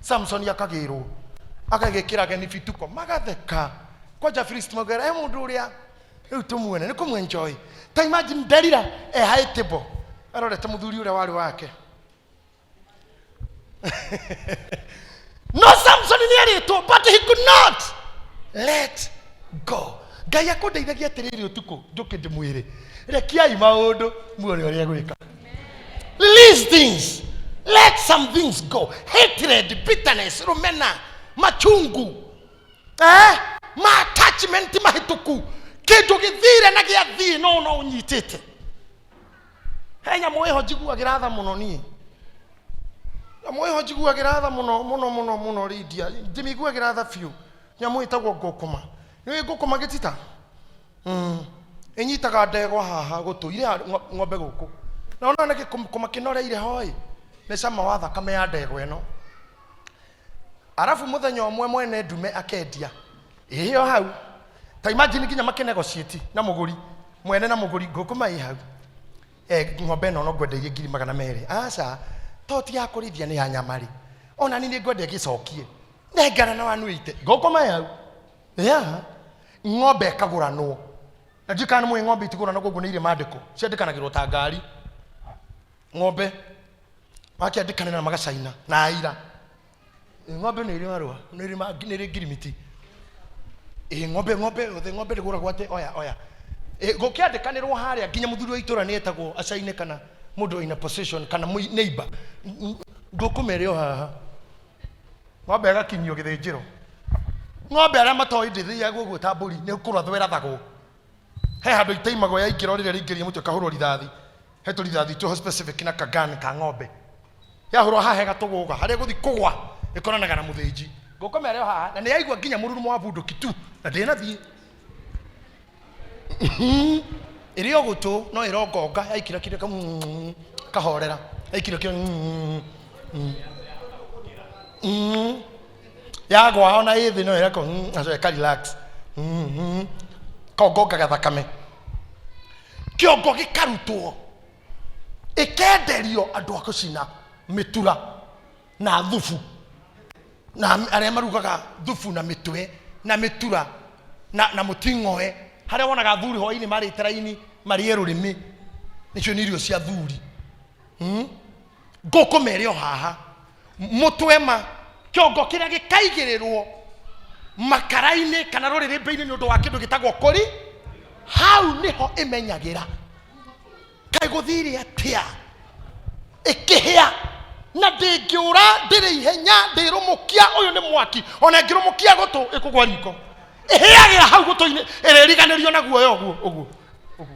Samson akagĩrwo agagĩkĩra ageni bituko, magatheka kwanja. Filisti maugera he mũndũ ũrĩa rĩu tũmuone nĩ kũmwenjoy. Ta imagine Delila e high table arorete mũthuri ũrĩa warĩ wake. No Samson nĩ erĩtwo, but he could not let go. Ngai akũndeithagia atĩrĩrĩ ũtukũ njũke ndĩmwĩre rekiai maũndũ muone ũrĩa gwĩka. Release things, let some things go. Hatred, bitterness, rũmena, machungu, ma attachment mahĩtũku, kĩndũ gĩthire na gĩathiĩ no no ũnyitĩte. He nyamũ ĩho njiguagĩra tha mũno niĩ, nyamũ ĩho njiguagĩra tha mũno mũno mũno mũno Lydia, ndĩmĩiguagĩra tha biũ. Nyamũ ĩtagwo ngũkũma. Nĩũĩ ngũkũma gĩtita? Ĩnyitaga ndegwa haha gũtũ, irĩ ng'ombe gũkũ. Na ũnona gĩkũma kĩnoreire ho ĩ, nĩ cama wa thakame ya ndegwa ĩno. Arabu mũthenya ũmwe mwene ndume akendia. Ĩyo hau. Ta imagine nginya makĩnegotiate na mũgũri, mwene na mũgũri, ngũkũma ĩ hau. Ng'ombe ĩno no ngwendeirie ngiri magana merĩ. Aca, to ti ya kũrĩithia nĩ ya nyama rĩ. Ona niĩ nĩ ngwendia gĩcokie. Nengera na 180. Ngũkũma ĩ hau. Yeah. Ng'ombe ĩkagũranwo. Na ndiũĩ kana nĩ mũĩ ng'ombe itigũranagwo ũguo nĩ irĩ mandĩko. Ciandĩkanagĩrwo ta ngari. Ng'ombe makĩandĩkanĩra na magacaina na aira. Ng'ombe nĩ ĩrĩ marũa, nĩ ĩrĩ nĩ ĩrĩ ngirimiti. Ng'ombe, ng'ombe yothe, ng'ombe ndĩgũragwo atĩ oya, oya. Gũkĩandĩkanĩrwo harĩa nginya mũthuri wa itũra nĩ etagwo acaine kana mũndũ in a position kana neighbor. Ngũkũma ĩrĩ o haha. Ng'ombe ĩgakinyio gĩthĩnjĩro. Ng'ombe arĩa matoĩ ndĩthĩagwo ũguo ta mbũri, nĩ kũrathwo ĩrathagwo. He handũ itaimagwo yaingĩra rĩrĩa rĩingĩria mũtwe ĩkahũrwo rithathi. He tũrithathi twĩho specific na kagan ka ng'ombe. Yahũrwo haha ĩgatũgũga, harĩa ĩgũthiĩ kũgwa ĩkoranaga na mũthĩnji. Ngũkũma ĩrĩ o haha na nĩ yaigua nginya mũrurumo wa bunduki tu na ndĩnathiĩ. Ĩrĩ o gũtũ no ĩrongonga yaikira kira kahorera. Yaikira kira Yagwa ona ĩ thĩ no ĩreko acoke ka relax. Kongongaga thakame. Kĩongo gĩkarutwo ĩkenderio andũ a gũcina mĩtura na thubu na arĩa marugaga thubu na mĩtwe na mĩtura na mũting'oe, harĩa wonaga thuri hwainĩ marĩte raini marĩe rũrĩmĩ, nĩcio nĩ irio cia thuri. Ngũkũma ĩrĩ o haha mũtwe ma kĩongo kĩrĩa gĩkaigĩrĩrwo makara-inĩ kana rũrĩrĩmbĩ-inĩ nĩ ũndũ wa kĩndũ gĩtagwo kũri, hau nĩho ĩmenyagĩra kaĩ gũthire atĩa ĩkĩhĩa na ndĩngĩũra, ndĩrĩ ihenya, ndĩrũmũkia. Ũyũ nĩ mwaki, ona ĩngĩrũmũkia gũtũ ĩkũgwa riko, ĩhĩagĩra hau gũtũ-inĩ, ĩrĩriganĩrio na guoya ũguo ũguo ũguo.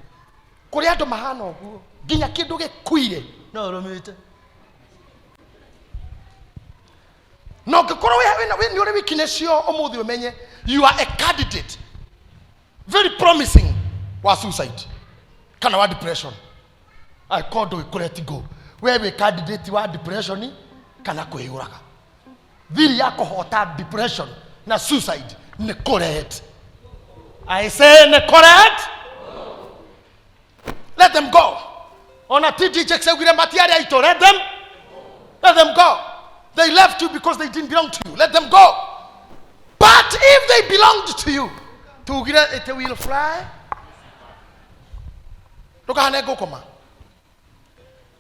Kũrĩ andũ mahana ũguo nginya kĩndũ gĩkuire no ũrũmĩte. Na ũngĩkorwo nĩ ũrĩ weakness ĩyo ũmũthĩ, ũmenye you are a candidate very promising wa suicide kana wa depression. Angĩkorwo ndũĩ kũ let go, we wĩ candidate wa depression kana kwĩyũraga. Thiri ya kũhota depression na suicide nĩ kũ let. I say nĩ kũ let. Let them go. Ona TD Jakes augire matiarĩ aitũ. Let them, let them go. They left you because they didn't belong to you. Let them go. But if they belonged to you, tugire it will fly. Ndũkahane ngũkũma.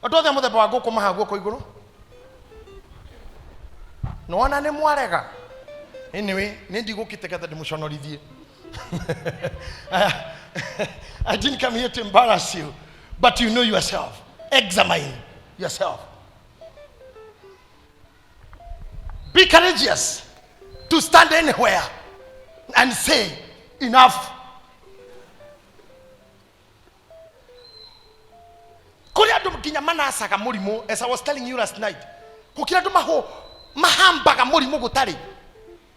Andũ othe a mũthemba wa ngũkũma haha guoko igũrũ. Nĩwona nĩ mwarega. Anyway, nĩ ndigũkĩte getha ndĩmũconorithie. I didn't come here to embarrass you, but you know yourself. Examine yourself. Be courageous to stand anywhere and say enough. Kũrĩ andũ nginya manacaga mũrimũ, as I was telling you last night, gũkĩra andũ mahambaga mũrimũ gũtarĩ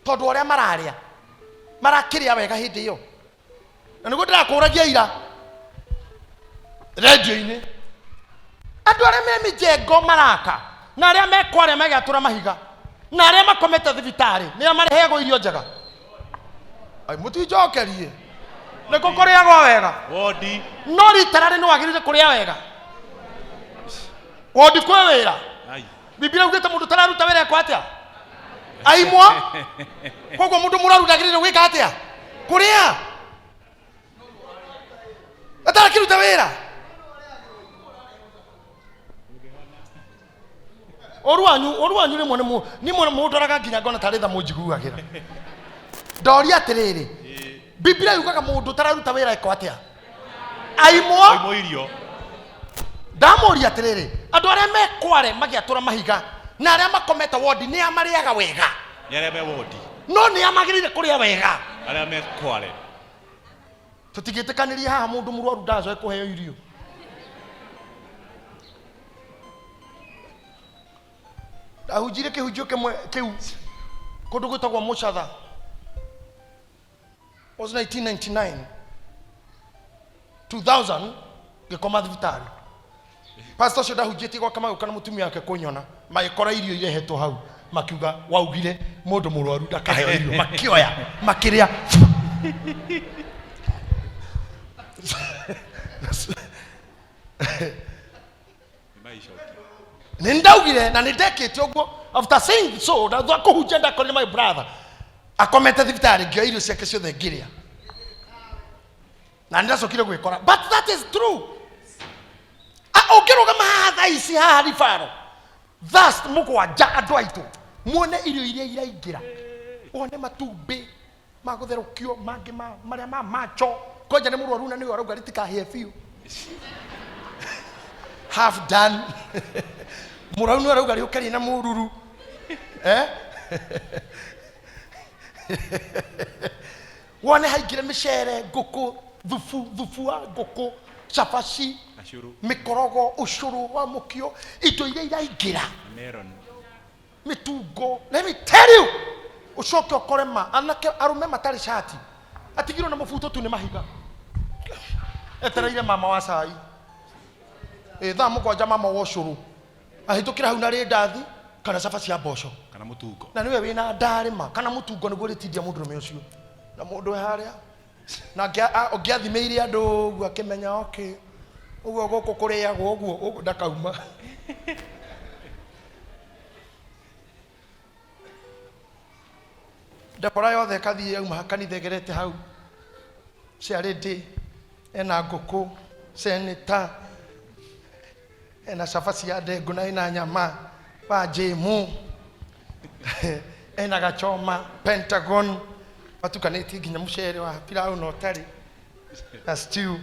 tondũ ũrĩa mararĩa marakĩrĩa wega hĩndĩ ĩyo. Na nĩguo ndĩrakũragia ira rendio-inĩ, andũ arĩa me mĩjengo maraka na arĩa me kwarĩa magatũra mahiga na arĩa makomete thibitarĩ nĩo marĩheagwo irio njega. Ai, mũtinjokerie nĩkũ kũrĩagwo wega? Wodi. No rita rarĩ nĩ wagĩrĩire kũrĩa wega. Wodi kwĩ wĩra. Ai. Biblia ugĩte mũndũ ũtararuta wĩra ekwo atĩa? Aimwo. Koguo mũndũ mũraru ndagĩrĩire gwĩka atĩa? Kũrĩa. Atarakĩruta wĩra. Ũru wanyu, ũru wanyu rĩmwe nĩ nĩ mũndoraga nginya ngona tarĩ tha mũnjiguagĩra. Ndoria atĩrĩrĩ, Biblia yugaga mũndũ ũtararuta wĩra eko atĩa? Aimwo. Oimwo irio. Ndamũria atĩrĩrĩ, andũ arĩa mekware magĩatũra mahiga na arĩa makomete wondi nĩ a marĩaga wega? Nĩ arĩa me wondi. No nĩ a magĩrĩire kũrĩa wega? Arĩa me kware. Tũtingĩtĩkanĩria haha mũndũ mũrwaru ndacoe kũheo irio. Ndahunjire kĩhunjio kĩmwe kĩu kũndũ gwĩtagwo Mũcatha, was 1999 2000, ngĩkoma thibitarĩ. Pastor ũcio ndahunjĩtie gwake magĩũka na mũtumia wake kũnyona, magĩkora irio irehetwo hau, makiuga waugire mũndũ mũrwaru ndakaheo irio, makĩoya makĩrĩa. Nĩ ndaugire na nĩ ndekĩte ũguo. After saying so, na thutha kũhunjia, ndakorire my brother akomete thibitarĩ, ngĩoya irio ciake ciothe ngĩrĩa na nĩ ndacokire gwĩkora. But that is true. Ah, ũngĩrũgama haha thaa ici haha ribaro thast mũgwanja, andũ aitũ, muone irio iria iraingĩra, wone matumbĩ magũtherũkio, mangĩ ma marĩa ma macho kwanja nĩ mũrwaru na nĩwe ũrauga rĩtikahĩe biũ, half done. Mũrwaru nĩwe ũrauga rĩũke rĩna mũruru, eh? Wone haingĩre mĩcere, ngũkũ, thubu, thubu wa ngũkũ, cabaci, Gacũrũ. Mĩkorogo, ũcũrũ wa mũkio, indo iria iraingĩra, Melon. Mĩtungo. Let me tell you, ũcoke ũkore ma anake arũme matarĩ cati, atigirwo na mũbuto tu nĩ mahiga, etereire mama wa cai ĩ thaa 7, mama wa ũcũrũ ahĩtũkĩra hau na rĩndathi kana cabaci ya mboco kana mũtungo. Na nĩwe wĩna ndarĩma kana mũtungo nĩguo rĩtindia mũndũrũme ũcio na mũndũ e harĩa na ũngĩathimĩire andũ ũguo akĩmenya, okay, ũguo gũkũ kũrĩagwo ũguo ũguo, ndakauma. Ndakora yothe ĩkathiĩ yauma kanitha ĩgerete hau ciarĩndĩ, ena ngũkũ, seneta ena cabaci ya ndengũ na ĩna nyama wa njĩmu, ena gachoma Pentagon, matukanĩtie nginya mũcere wa pilau na ũtarĩ na stew,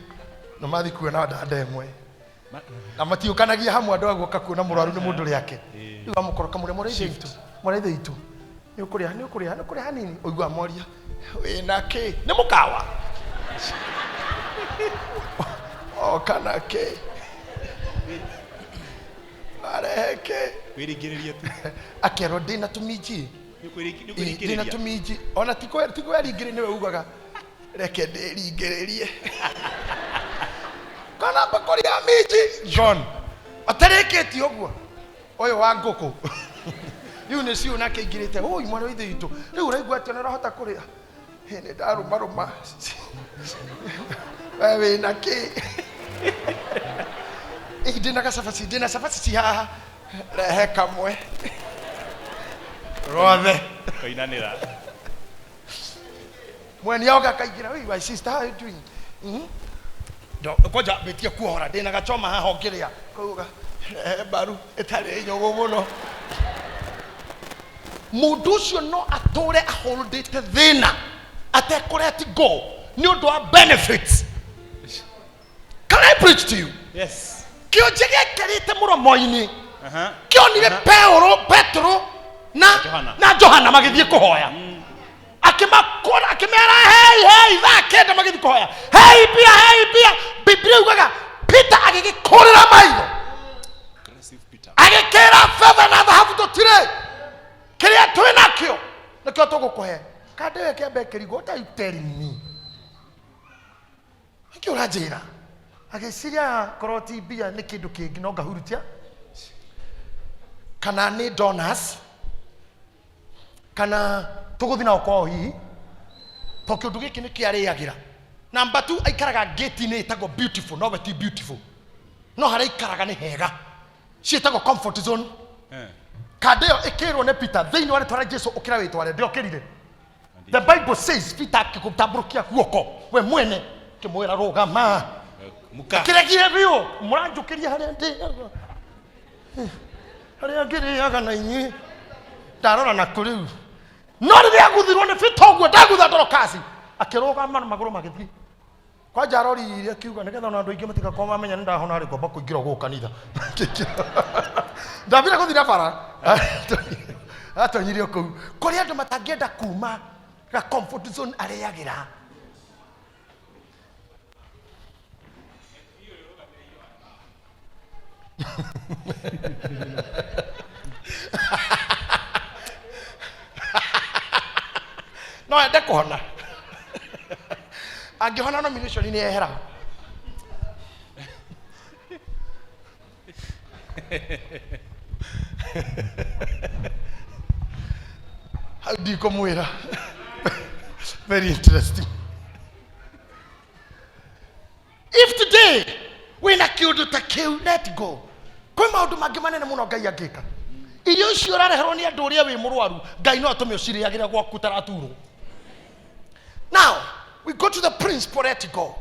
na mathi kuona ndanda ĩmwe na matiũkanagia hamwe. Andũ a guoka kuona mũrwaru nĩ mũndũ rĩake rĩu amũkoroka mũrĩa mũrĩa ithe itũ, mũrĩa ithe itũ, nĩ ũkũrĩa, nĩ ũkũrĩa, nĩ ũkũrĩa hanini, ũigua moria wĩna kĩ, nĩ mũkawa o kana kĩ, arehe kĩ. Kwĩringĩrĩria tu. Akerwo ndĩna tũminji. Nĩ Ĩ, ndĩna kwĩringĩrĩria. Tũminji ona ti kwĩringĩrĩria, nĩwe ugaga reke ndĩringĩrĩrie kana mbakũri ya minji John atarĩkĩtie ũguo ũyũ wa ngũkũ rĩu nĩ ciũ nake aingĩrĩte ũi mwana wa ithe witũ, rĩu ũraigua atĩa? Nĩ ũrahota kũrĩa? Ĩ, nĩ ndarũmarũma. We wĩna kĩ? Ĩ, ndĩna gacabaci, ndĩna cabaci ci haha, rehe kamwe rothe. Koinanĩra. Mweni oga akaingĩra, "Oi, my sister, how are you doing?" Mhm. Kwanja mbĩtie kuohora, ndĩna gachoma haha ũngĩrĩa kauga rehe mbaru ĩtarĩ nyũmũ mũno. Mũndũ ũcio no atũre aholdĩte thĩna atekũret go nĩ ũndũ wa benefits. Can I preach to you? Yes. Kĩonje gĩekerĩte mũromo-inĩ kĩonire Peũrũ Petero na Johana. Na Johana magĩthiĩ kũhoya, akĩmakora, akĩmera hei hei, thaa 9 magĩthiĩ kũhoya, hei mbia, hei mbia. Biblia yugaga Peter agĩgĩkũrĩra maitho. Aggressive Peter. Agĩkĩra betha na thahabu tũtirĩ, kĩrĩa twĩ nakĩo nĩkĩo tũgũkũhe. Kandĩ ĩyo kĩambe kĩrigwo, what are you telling me? Nĩkĩ ũranjĩra? Agĩciria korwo ti mbia nĩ kĩndũ kĩngĩ no ngahurutia kana nĩ donors kana tũgũthiĩ nao kwao hihi, to kĩũndũ gĩkĩ nĩ kĩarĩagĩra. Namba tu aikaraga gate-inĩ ĩtagwo Beautiful, nowe ti beautiful, no harĩa aikaraga nĩ hega, ciĩtagwo comfort zone. Kanda ĩyo ĩkĩrwo nĩ Peter thĩinĩ wa rĩtwa rĩa Jesu, ũkĩra wĩtware. Ndĩokĩrire. The Bible says Peter akĩgũtambũrũkia guoko we mwene, kĩmwĩra rũgama. Muka. Kĩregire biũ, mũranjũkĩria harĩa ndĩ, harĩa ngĩrĩaga na inyuĩ, ndarora na kũ rĩu. No rĩrĩa aguthirwo nĩ Peter ũguo, ndagutha Dorokasi. Akĩrũgama na magũrũ magĩthiĩ. Kwanja aroririe akiuga nĩgetha ona andũ aingĩ matigakorwo mamenya nĩ ndahona rĩ ngomba kũingĩra gũkũ kanitha. Ndambire gũthiĩ na bara. Atonyire o kũu. Kũrĩ andũ matangĩenda kuma ga comfort zone arĩagĩra. No ende kũhona. Angĩhona nomination nĩ yehera. Hau ndikũmwĩra. Very interesting. If today wĩna kĩũndũ ta kĩu, let go. Kwĩ maũndũ mangĩ manene mũno Ngai angĩka. Irio icio ũrareherwo nĩ andũ ũrĩa wĩ mũrwaru, Ngai no atũme ũcirĩagĩre gwaku ũtaraturwo. Now we go to the principle, let go.